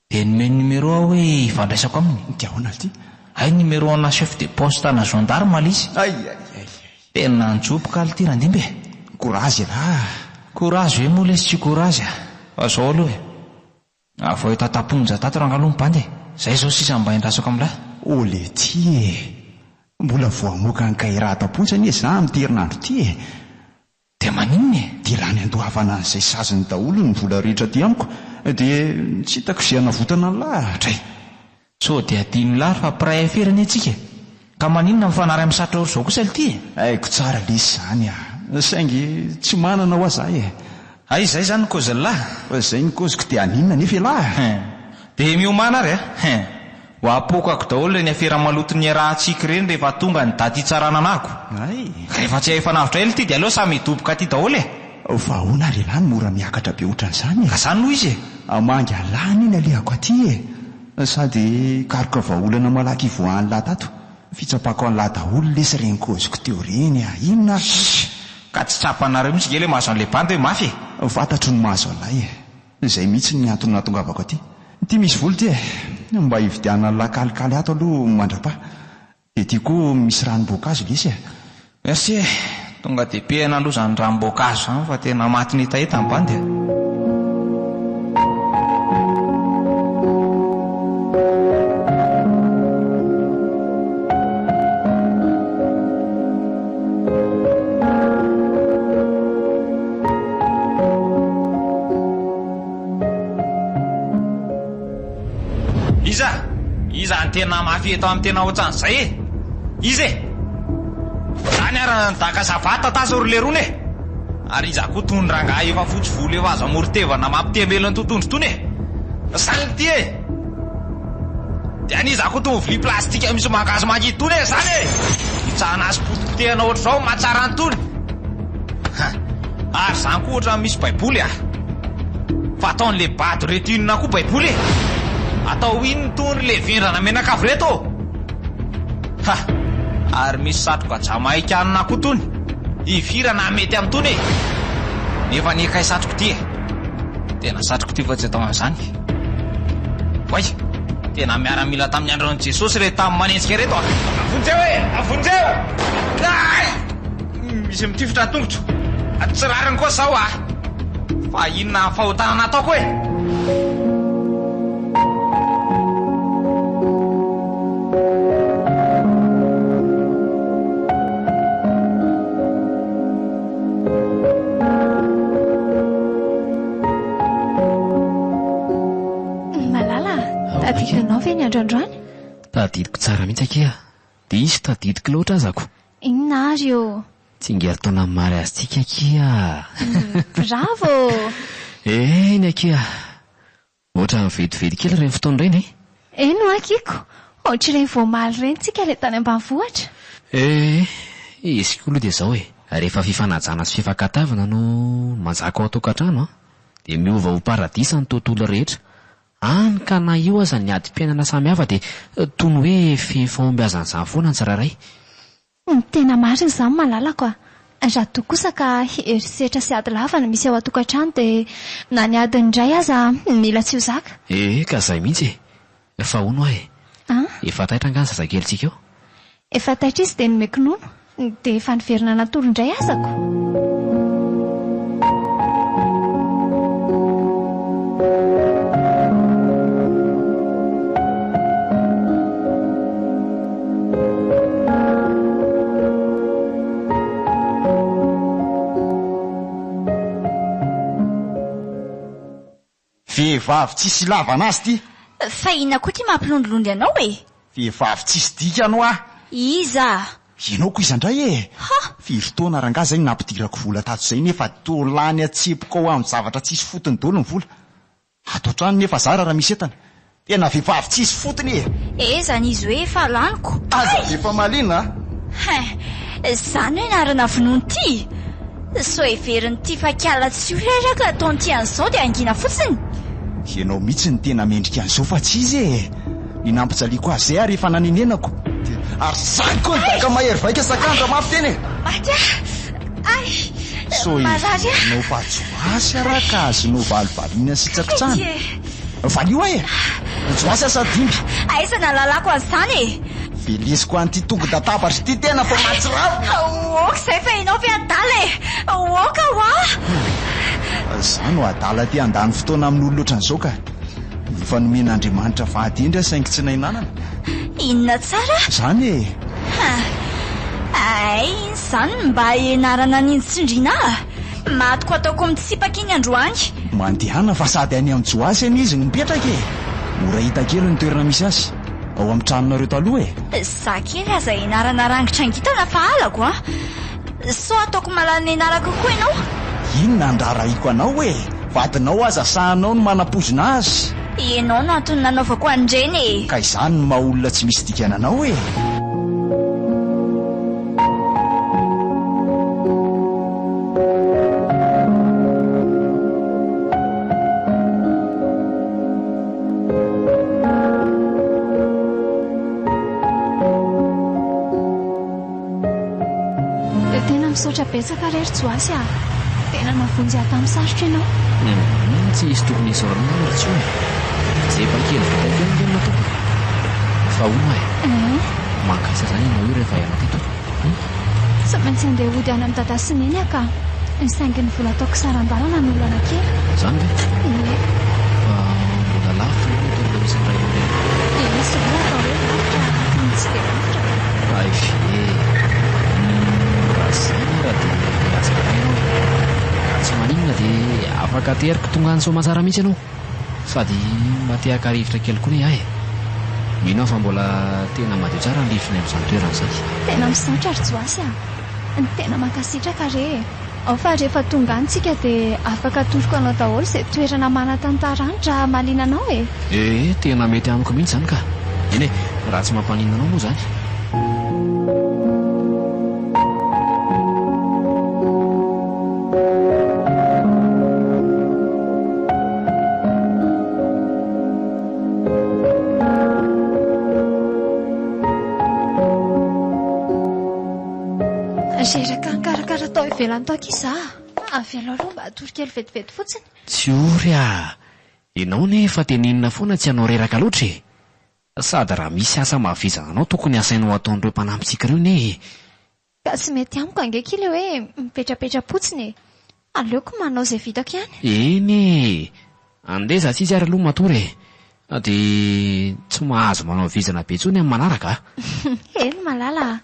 Dia nomeny numéro aho hoe hifandraisako aminy. Dia ahoana lty? Hay numéro ana chef de poste ana gendarme le izy. Ay ay ay ay. Tena nijoboka lty Randimby e. Courage elah. Courage ve moa lesy tsy courage a. Fa zao aloha e. Avoahy tatam-ponja tato rangah aloha ny bandy e. Zay zao sisa mba endrasako amin'lah. Oh letia e! Mbola vao hamoaka an'i Kaira ato am-ponja anie za amin'ity herinandro ity e! Dia maninona e? Dia lany andoavana an'izay saziny daholo ny vola rehetra aty amiko dia tsy hitako izay hanavotana an'lah dray. Sao dia adinon'lah ry fa mpiray afera anie tsika e! Ka maninona mifanary amin'ny satroka ohatr'izao kosa lty e? Haiko tsara lesy izany a! Saingy tsy manana hoa za e! Hay izay izany ny kôzin'lah? Fa izay ny kôziko dia haninona anefa elah? Hein! Dia miomàna ary a! Hein! Ho apokako daholo ireny afera maloto niarahantsika ireny rehefa tonga ny daty hitsarana anako. Hay! Rehefa tsy efa navotra ela ity dia aleo samy hidoboka aty daholo e! Fa ahoana ary elah no mora miakatra be otran'izany e? Ka zany no izy e! Hamangy an'lah anie ny alehako aty e! Sady hikaroka vahaolana malaky hivoahan'lah tato. Fitsapako an'lah daholo lesy ireny kôziko teo ireny a! Inona ary zany? Ka tsy tsapanareo mihitsy nge le mahazo an'le bandy hoe mafy e! Fantatro ny mahazo an'lah e! Izay mihitsy ny antony nahatongavako aty. Ity misy vola ity e! Mba hividianana lakalikaly ato aloha mandrapaha. Dia ity koa misy ranom-boankazo lesy e! Merci e! Tonga dia pehina aloha izany ranom-boankazo izany fa tena matin'ny hetaheta ny bandy a! Iza? Iza no tena mafy eto amin'ny tena ohatran'izay e? Iza e? Zany ary nidaka savate tazo ry lerony e! Ary iza koa tony rangahy efa fotsy volo efa azo amoron-tevana mampitembelona totohondry tony e? Zany ity e! Dia an'iza koa tony vilia plastika misy mangahazo mangidy tony e? Zany e! Hitsahana azy potipotehana ohatr'izao mahatsara an'itony! Ha! Ary zany koa ohatran'ny misy baiboly ah! Fa ataon'le bado reto inona koa baiboly e? Atao inona itony ry le vendrana menakavy reto ô? Ha! Ary misy satroka jamaikanina koa tony! Hifira na mety amin'itony e! Nefa anie kay satroka ity e! Tena satroka ity fa tsy atao an'izany. Oay! Tena miaramila tamin'ny andron'i Jesosy ireto tamy manenjika ireto a! Vonjeo e! Vonjeo! Ay! Misy mitifitra ny tongotro. Tsy rariny koa zao a! Fa inona ny fahotana nataoko e? Malala, tadidinao ve ny andro androany? Tadidiko tsara mihitsy akia. Diso tadidiko loatra azako. Inona ary ô? Tsingerin-taonan'ny mariazintsika akia! Bravo! Eny akia! Ohatran'ny vetivety kely ireny fotoana ireny e! Eny hoa Kiko, ohatr'ireny vao omaly ireny tsika ilay tany ambanivohitra. Eh, izy koa aloha dia izao e, rehefa fifanajana sy fifankatiavana no manjaka ao an-tokantrano an, dia miova ho paradisa ny tontolo rehetra, hany ka na eo aza ny adim-piainana samihafa dia toy ny hoe feno fahombiazana izany foana ny tsirairay. Ny tena marina izany malalako a! Raha toa kosa ka herisetra sy ady lava no misy ao an-tokantrano dia na ny adin'ny iray aza mila tsy ho zaka. Ee ka zay mihitsy e! Fa hono hoa e! An? Efa taitra angaha ny zazakelintsika eo? Efa taitra izy dia nomeko nono, dia efa niverina natory indray azako. Vehivavy tsisy ilavana azy ty. Fa inona koa ty mampilondilondy anao e? Vehivavy tsisy dikany hoa. Iza? Ianao ko iza ndray e? Ha! Firy taona rangaha zay no nampidirako vola tato zay nefa toa lany atsipoko ao amin'ny zavatra tsisy fotony daholo ny vola. Ato an-trano nefa zara raha misy entana. Tena vehivavy tsisy fotony e! Eh zany izy hoe efa laniko. Aza be famaliana a! Hein! Zany hoe anarana vonoiny ty? Sao heverin'ity fa kiala tsy io reraka ataon'ity an'izao dia hangina fotsiny? Ianao mihitsy no tena mendrika an'izao fa tsy izy e! Ny nampijaliako azy izay ary efa nanenenako. Ary zany koa ny daka mahery vaika sakandra mafy tena e! Maty aho! Ay! Sao Marary aho! heverinao fa joasy ara ka azonao valivaliana sy tsakitsana? Valio aho e! Joasy aho sa dimby? Aiza no ahalalako an'izany e? Velesiko an'ity tongo-databatra ity tena fa mahatsiravina! Ok izay fa ianao ve adala e! Ok hoa! Za no adala te handany fotoana amin'olona ohatran'izao ka! Efa nomen'Andriamanitra vady hendry aho saingy tsy nahinanana. Inona tsara? Zany e! Hay iny izany no mba ianarana an'iny tsindriana a! Matiko ataoko mitsipaka iny androany. Mandehana fa sady any amin'i Joasy anie izy no mipetraka e! Mora hita kely ny toerana misy azy. Ao amin'ny tranonareo taloha e! Za kely aza ianarana rangitra angitana fa halako a! Sao ataoko mahalala ny anarako koa ianao? Inona andrarahiko anao e! Vadinao aza sahanao no manampoizina azy! Ianao no antony nanaovako an'ireny e! Ka izany no maha olona tsy misy dikany anao e! Tena misaotra betsaka re ry Joasy a! Tena nahavonjy ahy tamin'ny sarotra ianao. Humm, tsy hisy tokony hisaorana anao ry Tsoa e! Zefa kely vitako ihany ange no nataoko e! Fa hono hoa e! Mankaiza izany ianao io rehefa hiala teto? Humm. Tsy maintsy handeha hody any amin'i Dada sy Neny aho ka! Saingy ny vola ataoko saran-dalana no olana kely. Izany ve? Ie. Fa mbola lavitra aloha ny toerana misy ny ray aman-dreny. Dia misy ve atao hoe lavitra ny tsy dia lavitra ka? Hay ve! Humm, raha izany ara dia aza manahy ianao e! Raha tsy maninona dia afaka ateriko tonga any Soamatsara mihitsy ianao. Sady mba te haka rivotra kely koa anie aho e! Mino aho fa mbola tena madio tsara ny rivotra any amin'izany toerana izany. Tena misaotra ry Joasy a! Tena mankasitraka re e! Ao fa rehefa tonga any tsika dia afaka atoroko anao daholo izay toerana manan-tantara any raha mahaliana anao e! Ee, tena mety amiko mihitsy izany ka! Eny e, raha tsy mampaninona anao moa izany. Reraka nikarakara tao ivelany tao akia za. Avelao aloha mba hatory kely vetivety fotsiny. Tsy ory ah! Ianao anie efa tenenina foana tsy hanao reraka loatra e! Sady raha misy asa mahavizana anao tokony asainao ataon'ireo mpanampintsika ireo anie e! Ka tsy mety amiko ange akia ilay hoe mipetrapetra-potsiny e! Aleoko manao izay vitako ihany. Eny e! Andeha za tsisy ary aloha matory e! Dia tsy mahazo manao vizana be intsony amin'ny manaraka a! Eny malala a!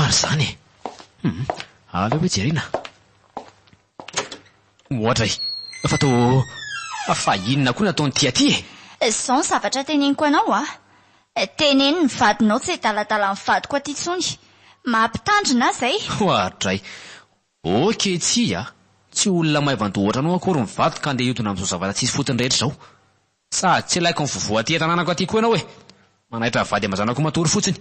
ary izany e? Hum, aleo hoe jerena. Oadray, fa toa fa inona koa no ataon'ity aty e? Izao ny zavatra teneniko anao a! Teneno ny vadinao tsy hiadaladala ny vadiko aty intsony. Mampitandrina aho izay. Oadray, ok tsia a! Tsy olona maivan-doha ohatranao akory ny vadiko ka andeha hiodina amin'izao zavatra tsisy fotony rehetra izao. Sady tsy ilaiko mivovoa aty an-tanànako aty koa ianao e! Manaitra vady aman-janako matory fotsiny.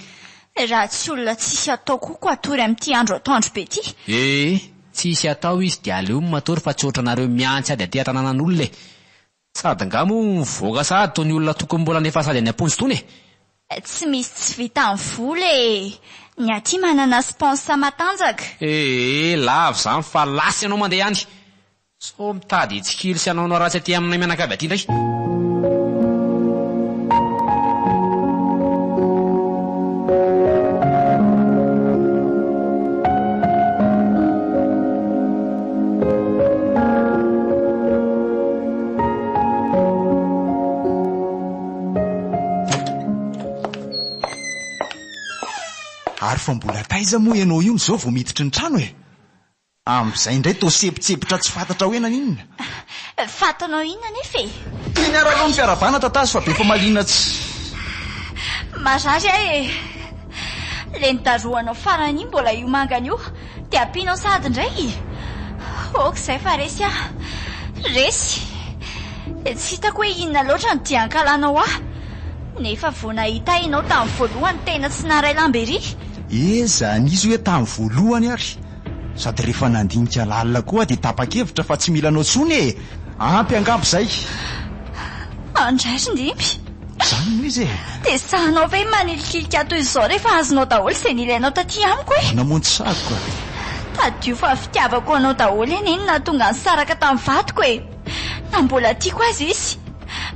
Raha tsy olona tsisy atao koa ko hatory amin'ity andro atoandro be ity. Ee, tsisy atao izy dia aleony matory fa tsy ohatranareo miantsy ady aty an-tanànan'olona e! Sady nga moa mivoaka sahady toy ny olona tokony mbola nefa sady any am-ponja itony e! Tsy misy tsy vitan'ny vola e! Ny aty manana sponsor matanjaka. Ee, lavo izany fa lasa ianao mandeha any! Sao mitady hitsikilo sy hanaonao ratsy aty aminay mianakavy aty indray. Ary fa mbola taiza moa ianao io no izao vao miditry ny trano e? Amin'izay indray toa sepotsepotra tsy fantatra hoe naninona. Fa ataonao inona anefa e? Tiany ary aloha ny fiarahabana tatazo fa be famaliana tsy. Marary aho e! Le nidarohanao farany iny mbola io mangana io dia ampianao sahady indray? Ok izay fa resy aho. Resy. Tsy hitako hoe inona loatra no dia ankalanao ahy. Nefa vao nahita ahy ianao tamin'ny voalohany tena tsy naharay lamba ery. Eza nisy hoe tamin'ny voalohany ary. Sady rehefa nandinika lalina koa aho dia tapa-kevitra fa tsy mila anao intsony e! Ampy angamba izay. Andray ry Ndimby. Izany no izy e! Dia sahinao ve ny manilikilika toy izao rehefa azonao daholo izay nilainao taty amiko e? Namonjy sahiko a! Tadidio fa fitiavako anao daholo anie no nahatonga nisaraka tamin'ny vadiko e! Na mbola tiako aza izy.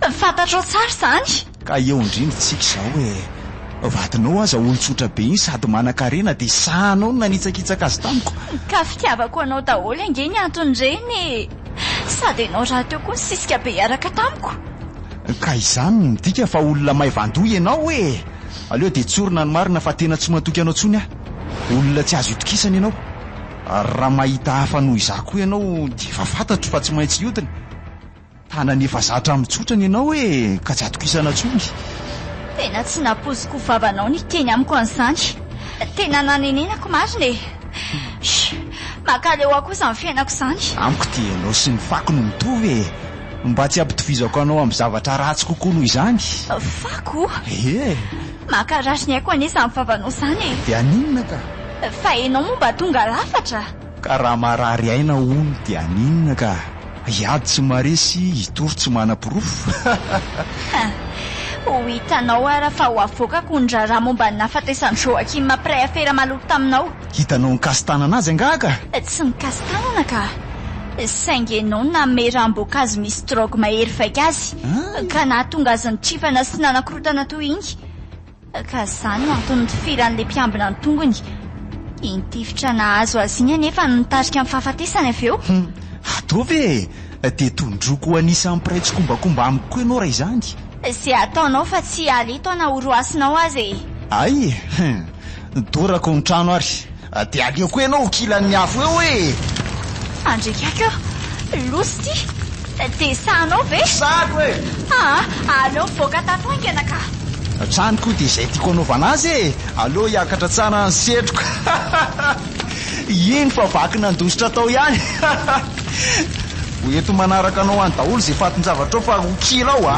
Fantatrao tsara izany. Ka eo indrindra tsika izao e! Vadinao aza olon-tsotra be iny sady manan-karena dia sahanao no nanitsakitsaka azy tamiko. Ka fitiavako anao daholo ange ny anton'ireny e! Sady ianao rahateo koa nisisika be hiaraka tamiko. Ka izany no midika fa olona maivan-doha ianao e! Aleo dia tsorina ny marina fa tena tsy matoky anao intsony aho. Olona tsy azo itokisana ianao. Ary raha mahita hafa noho izaho koa ianao dia efa fantatro fa tsy maintsy hiodina. Tanana efa zatra mitsotra ny anao e, ka tsy atokisana tsony. Tena tsy nampoiziko ho vavanao ny hiteny amiko an'izany. Tena nanenenako marina e. Shh, mankaleo ahy koa izany fiainako izany. Amiko dia ianao sy ny fako no mitovy e. Mba tsy hampitovizako anao amin'ny zavatra ratsy kokoa noho izany. Fako? Ie. Mankarary ny aiko anie izany vavanao izany e. Dia haninona ka? Fa ianao moa mba tonga lafatra. Ka raha marary aina hono dia haninona ka? Hiady tsy maharesy, hitory tsy manaporofo. Ho hitanao ara fa ho avoakako ny raharaha momba ny nahafatesan'i Joachim mpiray afera maloto taminao. Hitanao nikasi-tanana azy angaha ka? Tsy nikasi-tanana ka! Saingy ianao no nanome ranom-boankazo misy drogue mahery vaika azy, ka nahatonga azy nitrifana sy nanakorontana toy iny. Ka izany no antony nitifiran'ilay mpiambina ny tongony. Iny tifitra nahazo azy iny anefa no nitarika ny fahafatesany avy eo. Hum, ataovy e! Dia tondroiko ho anisan'ny mpiray tsikombakomba amiko koa ianao raha izany. Izay ataonao fa tsy hiala eto aho na horoasinao aza e! Hay e! Hum, dorako ny trano ary. Dia aleo koa ianao ho kilan'ny afo eo e! Andrikako eo! Loza ity! Dia sahanao ve? Sahako e! Aa! Aleo mivoaka tato haingana ka! Hatrany koa dia izay tiako hanaovana azy e! Aleo hiakatra tsara ny setroka! Iny fa vaky nandositra tao ihany! Ho eto manaraka anao any daholo izay fatin-javatra ao fa ho kila ao a!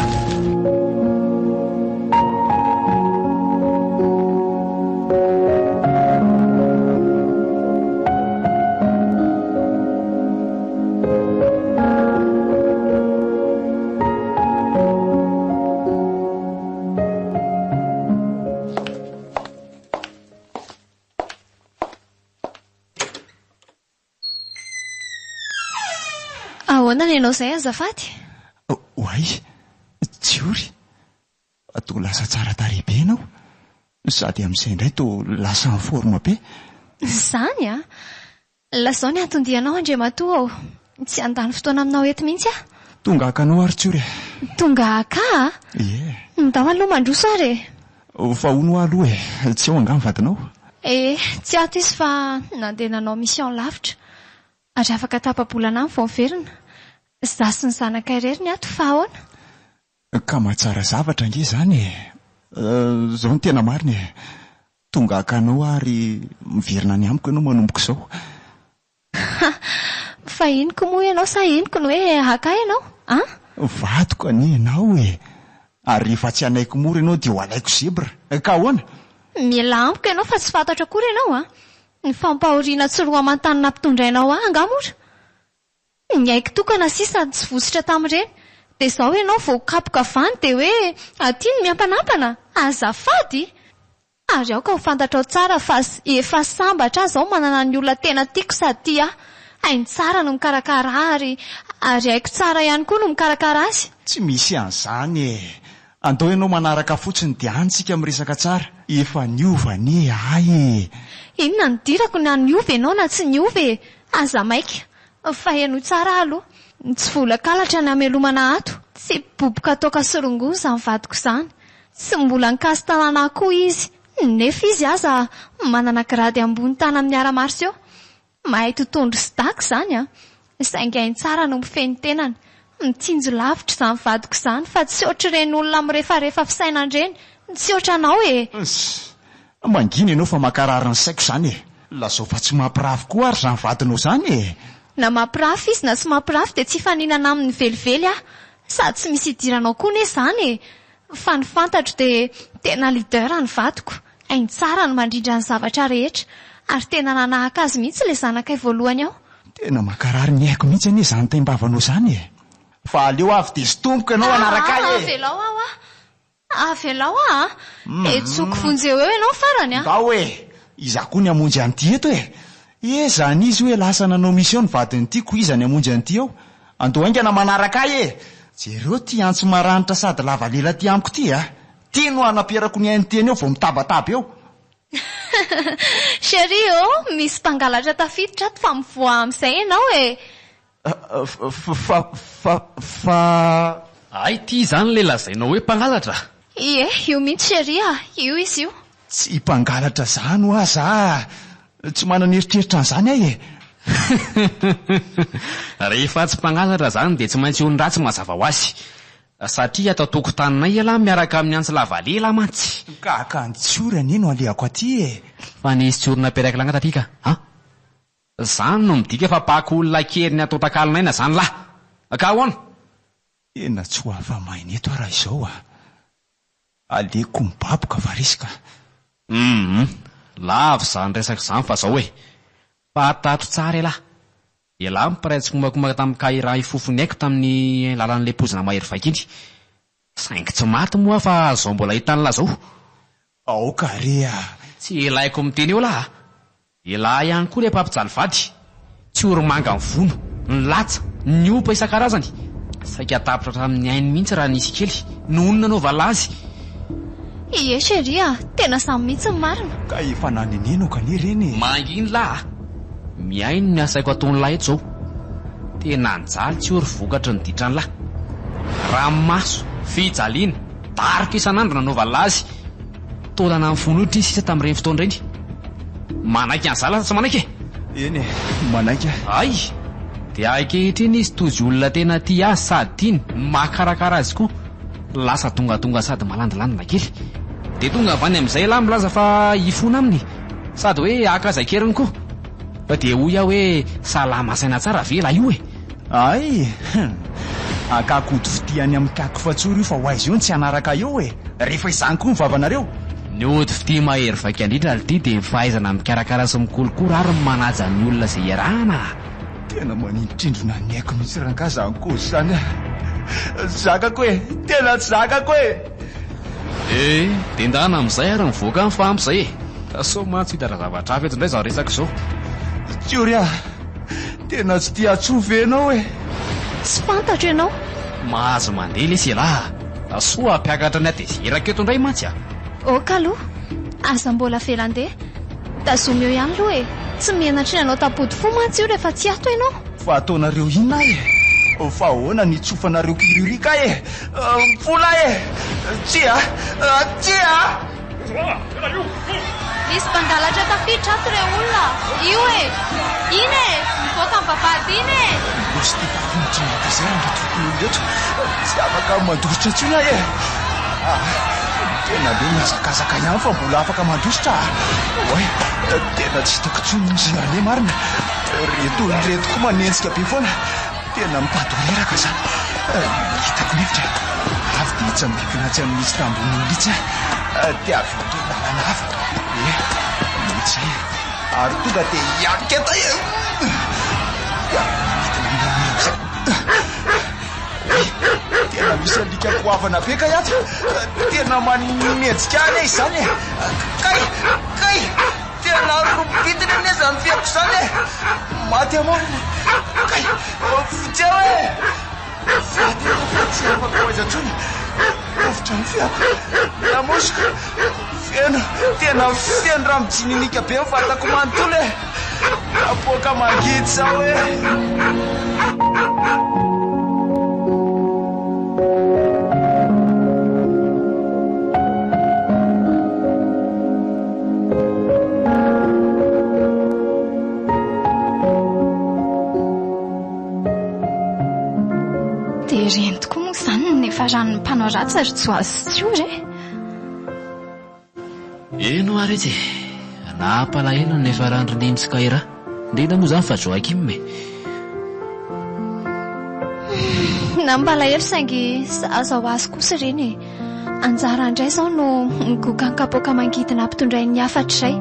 Ahoana ny anao izay azafady? Oay, Tsiory, toa lasa tsara tarehy be ianao, sady amin'izay indray toa lasa en forme be. Izany an! Lazao ny anton-dianao Andriamatoa ô! Tsy handany fotoana aminao eto mihitsy aho. Tonga haka anao ary Tsiory e! Tonga haka ahy? Ie. Ndao aloha mandroso ary e! Fa hono hoa aloha e, tsy ao angaha ny vadinao? Eh, tsy ato izy fa nandeha nanao mission lavitra. Ary afaka tapa-bolana any vao miverina. Za sy ny zanakay irery ny ato fa ahoana? Ka mahatsara zavatra ange izany e! Izao no tena marina e! Tonga haka anao aho ary miverina any amiko ianao manomboka izao. Ha! Fa henoko moa ianao sa henoko ny hoe haka ahy ianao? An? Vadiko anie ianao e! Ary rehefa tsy hanaiky mora ianao dia ho alaiko zebra. Ka ahoana? Mialà amiko ianao fa tsy fantatro akory ianao an! Ny fampahoriana tsy roa aman-tany nampitondrainao ahy angaha mora? Ny aiko tokana sisa no tsy vositra tamin'ireny. Dia izao ianao vao kapoka vany dia hoe aty no miampanampana? Azafady! Ary aoka ho fantatrao tsara fa efa sambatra aho izao manana ny olona tena tiako sady tia ahy. Hainy tsara no mikarakara ahy ary ary haiko tsara ihany koa no mikarakara azy. Tsy misy an'izany e! Andao ianao manaraka fotsiny dia any tsika miresaka tsara. Efa niova anie ahy e! Inona no idirako na niova ianao na tsy niova e! Aza maika. Fa henoy tsara aho aloha. Tsy vola kalatra ny hamelomana ato. Tsy boboka toaka sy rongony izany vadiko izany. Tsy mbola nikasi-tanana ahy koa izy. Nefa izy aza manana grady ambony tany amin'ny ara-martiaux. Mahay totohondry sy daka izany an! Saingy hainy tsara no mifehy ny tenany. Mitsinjo lavitra izany vadiko izany fa tsy ohatr'ireny olona mirefarefa fisainana ireny. Tsy ohatranao e! Ss! Mangina ianao fa mankarary ny saiko izany e! Lazao fa tsy mampirafy koa ary izany vadinao izany e! Na mampirafy izy na tsy mampirafy dia tsy hifaninana aminy velively aho. Sady tsy misy idiranao koa anie izany e! Fa ny fantatro dia tena leader ny vadiko, hainy tsara ny mandrindra ny zavatra rehetra, ary tena nanahaka azy mihitsy ilay zanakay voalohany ao. Tena mankarary ny aiko mihitsy anie izany taim-bavanao izany e! Fa aleo avy dia sintomiko ianao hanaraka ahy e! Avelao aho a! Avelao aho a! Hetsoko vonjeo eo ianao farany a! Ndao e! Iza koa ny hamonjy an'ity eto e! He zany izy hoe lasa nanao mission ny vadin'ity ko iza ny hamonjy an'ity eo? Andao haingana manaraka ahy e! Jereo ty antsy maranitra sady lava lela ty amiko ty a! Ty no hanamperako ny ainy teny eo vao mitabataba eo! Chérie ô! Misy mpangalatra tafiditra ato fa mivoaha amin'izay ianao e! Fa fa fa. Hay ity izany ilay lazainao hoe mpangalatra? Ie, io mihitsy chérie a! Io izy io. Tsy mpangalatra zany hoa za a! Tsy manana eritreritra an'izany aho e! Rehefa tsy mpangalatra zany dia tsy maintsy olon-dratsy mazava ho azy. Satria ato an-tokotaninay ialahy miaraka amin'ny antsy lava lela mantsy. Ka akanjory anie no alehako aty e! Fa nisy tsiory naperak'lah nga taty ka an! Zany no midika fa mpaka olona an-keriny ato an-takalon'aina zany lah! Ka ahoana? Tena tsy ho afa-maina eto aho raha izao a! Aleoko mibaboka fa resy ka! Humm! Lava izany resaka izany fa zao e! Fantatro tsara elah! Elah mpiray tsikombakomba tamin'i Kaira hifofo ny aiko tamin'ny lalan'ilay poizina mahery vaika iny. Saingy tsy maty moa aho fa zao mbola hitan'lah zao. Aoka re a! Tsy ilaiko miteny eo lah a! Elah ihany koa ilay mpampijaly vady. Tsy orimanga ny vono, ny latsa, ny ompa isan-karazany. Saika tapitra hatramin'ny ainy mihitsy raha nisy kely noho ny nanaovana azy. Ie chérie a! Tena zany mihitsy ny marina. Ka efa nanenenako anie ireny e! Manginy lah a! Mihaino ny asaiko ataon'lah eto zao. Tena nijaly tsy ory vokatry ny ditran'lah. Ranomaso, fijaliana, daroka isan'andro nanaovan'lah azy. Taolana mifonotra izy sisa tamin'ireny fotoana ireny. Manaiky an'izany sa tsy manaiky e? Eny e, manaiky aho. Hay! Dia ankehitriny izy tojo olona tena tia azy sady tiany, mahakarakara azy koa. Lasa dongadonga sady malandilandina kely. Dia tonga avy any amin'izay ialahy milaza fa hifona aminy, sady hoe haka azy an-keriny koa. Fa dia hoy aho hoe salama saina tsara ve ilay io e? Hay! Hum! Akako ody fitia any amin'ny kako fatsory io fa ho aiza eo no tsy hanaraka eo e! Rehefa izany koa ny vavanareo! Ny ody fitia mahery vaika indrindra lty dia ny fahaizana mikarakara sy mikolokolo ary ny manaja ny olona izay iarahana a! Tena manintrindrona ny aiko mihitsy rangaha izany kozy izany a! Tsy zakako e! Tena tsy zakako e! Eh! Dia ndana amin'izay ary mivoaka any fa ampy izay e! Ka sao mantsy hidatra zavatra hafa eto indray izao resaka izao. Tsiory a! Tena tsy tia atsoa ve ianao e? Tsy fantatro ianao. Mahazo mandeha lesy ialahy a! Soa hampiakatra ny hatezerako eto indray mantsy a! Ok aloha. Aza mbola avela handeha. Tazomy eo ihany aloha e! Tsy menatry ny hanao tampody fo mantsy io rehefa tsy ato ianao. Fa ataonareo inona ahy e? Fa ahoana ny hitsofanareo kiririka ahy e? Mifola ahy e! Tsia! Tsia! Misy mpangalatra tafiditra ato re olona! Io e! Iny e! Mivoaka ny vavahady iny e! Misy ty mpampiditra ny désert ireto fokonolona ireto. Tsy afaka mandositra intsony aho e! Ah, tena aleo mihazakazaka ihany fa mbola afaka mandositra ah! Oay, tena tsy hitako intsony ny aleha marina. Ireto olona ireto koa manenjika be foana. Tena mitady ho reraka za. Hitako ny hevitra. Avy dia hitsambikina atsy amin'itsy tambohon'olona itsy aho. Dia avy eo indray lalana hafa. Ie, mety izay. Ary tonga dia hianika eto e! Dia midina moramora amin'izay. Oay, tena misy alika goavana be kay ato. Tena manenjika ahy anie izany e. Kay! Kay! Tena rombitiny anie izany fiaiko izany e! Maty aho marina! Kay! Vonjeo e! Faty aho fa tsy afaka ho aiza intsony! Rovitra ny fiaiko! Lamosiko! Feno, tena feno rà mijininika be ny vatako manontolo e! Kapoaka mangidy izao e! Dia ireny tokoa moa izany no niafaran'ny mpanao ratsy ry Joasy sy Tsiory e! Eny ho'a retsy e! Nampalahelo ny niafaran-dry Neny sy Kaira. Ndrindra moa izany fa Joachim e! Nampalahelo saingy zaza ho azy kosa ireny e! Anjara indray izao no migoka ny kapoaka mangidy nampitondrain'ny hafa hatrizay.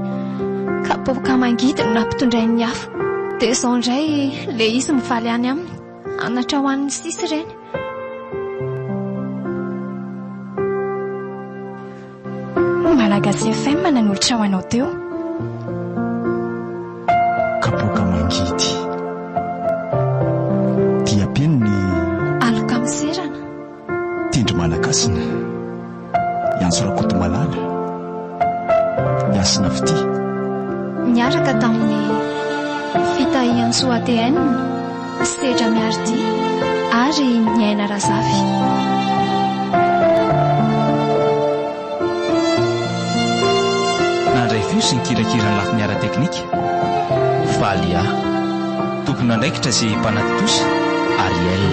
Kapoaka mangidy no nampitondrain'ny hafa. Dia izao indray ilay izy mivaly any aminy. Anatra ho an'ny sisa ireny. Malagasy FM nanolotra ho anao teo. Kapoaka mangidy. Diam-peno ny. Aloka miserana. Tendry Manakasina, i Antso Rakotomalala, i Hasina Fitia. Niaraka tamin'ny Fitahiantsoa ATN, Sedra Miaridia ary Niaina Razafy. Nandray feo sy nikirakira ny lafiny ara-teknika, Valiha. Tompon'andraikitra sy mpanatontosa, Ariel.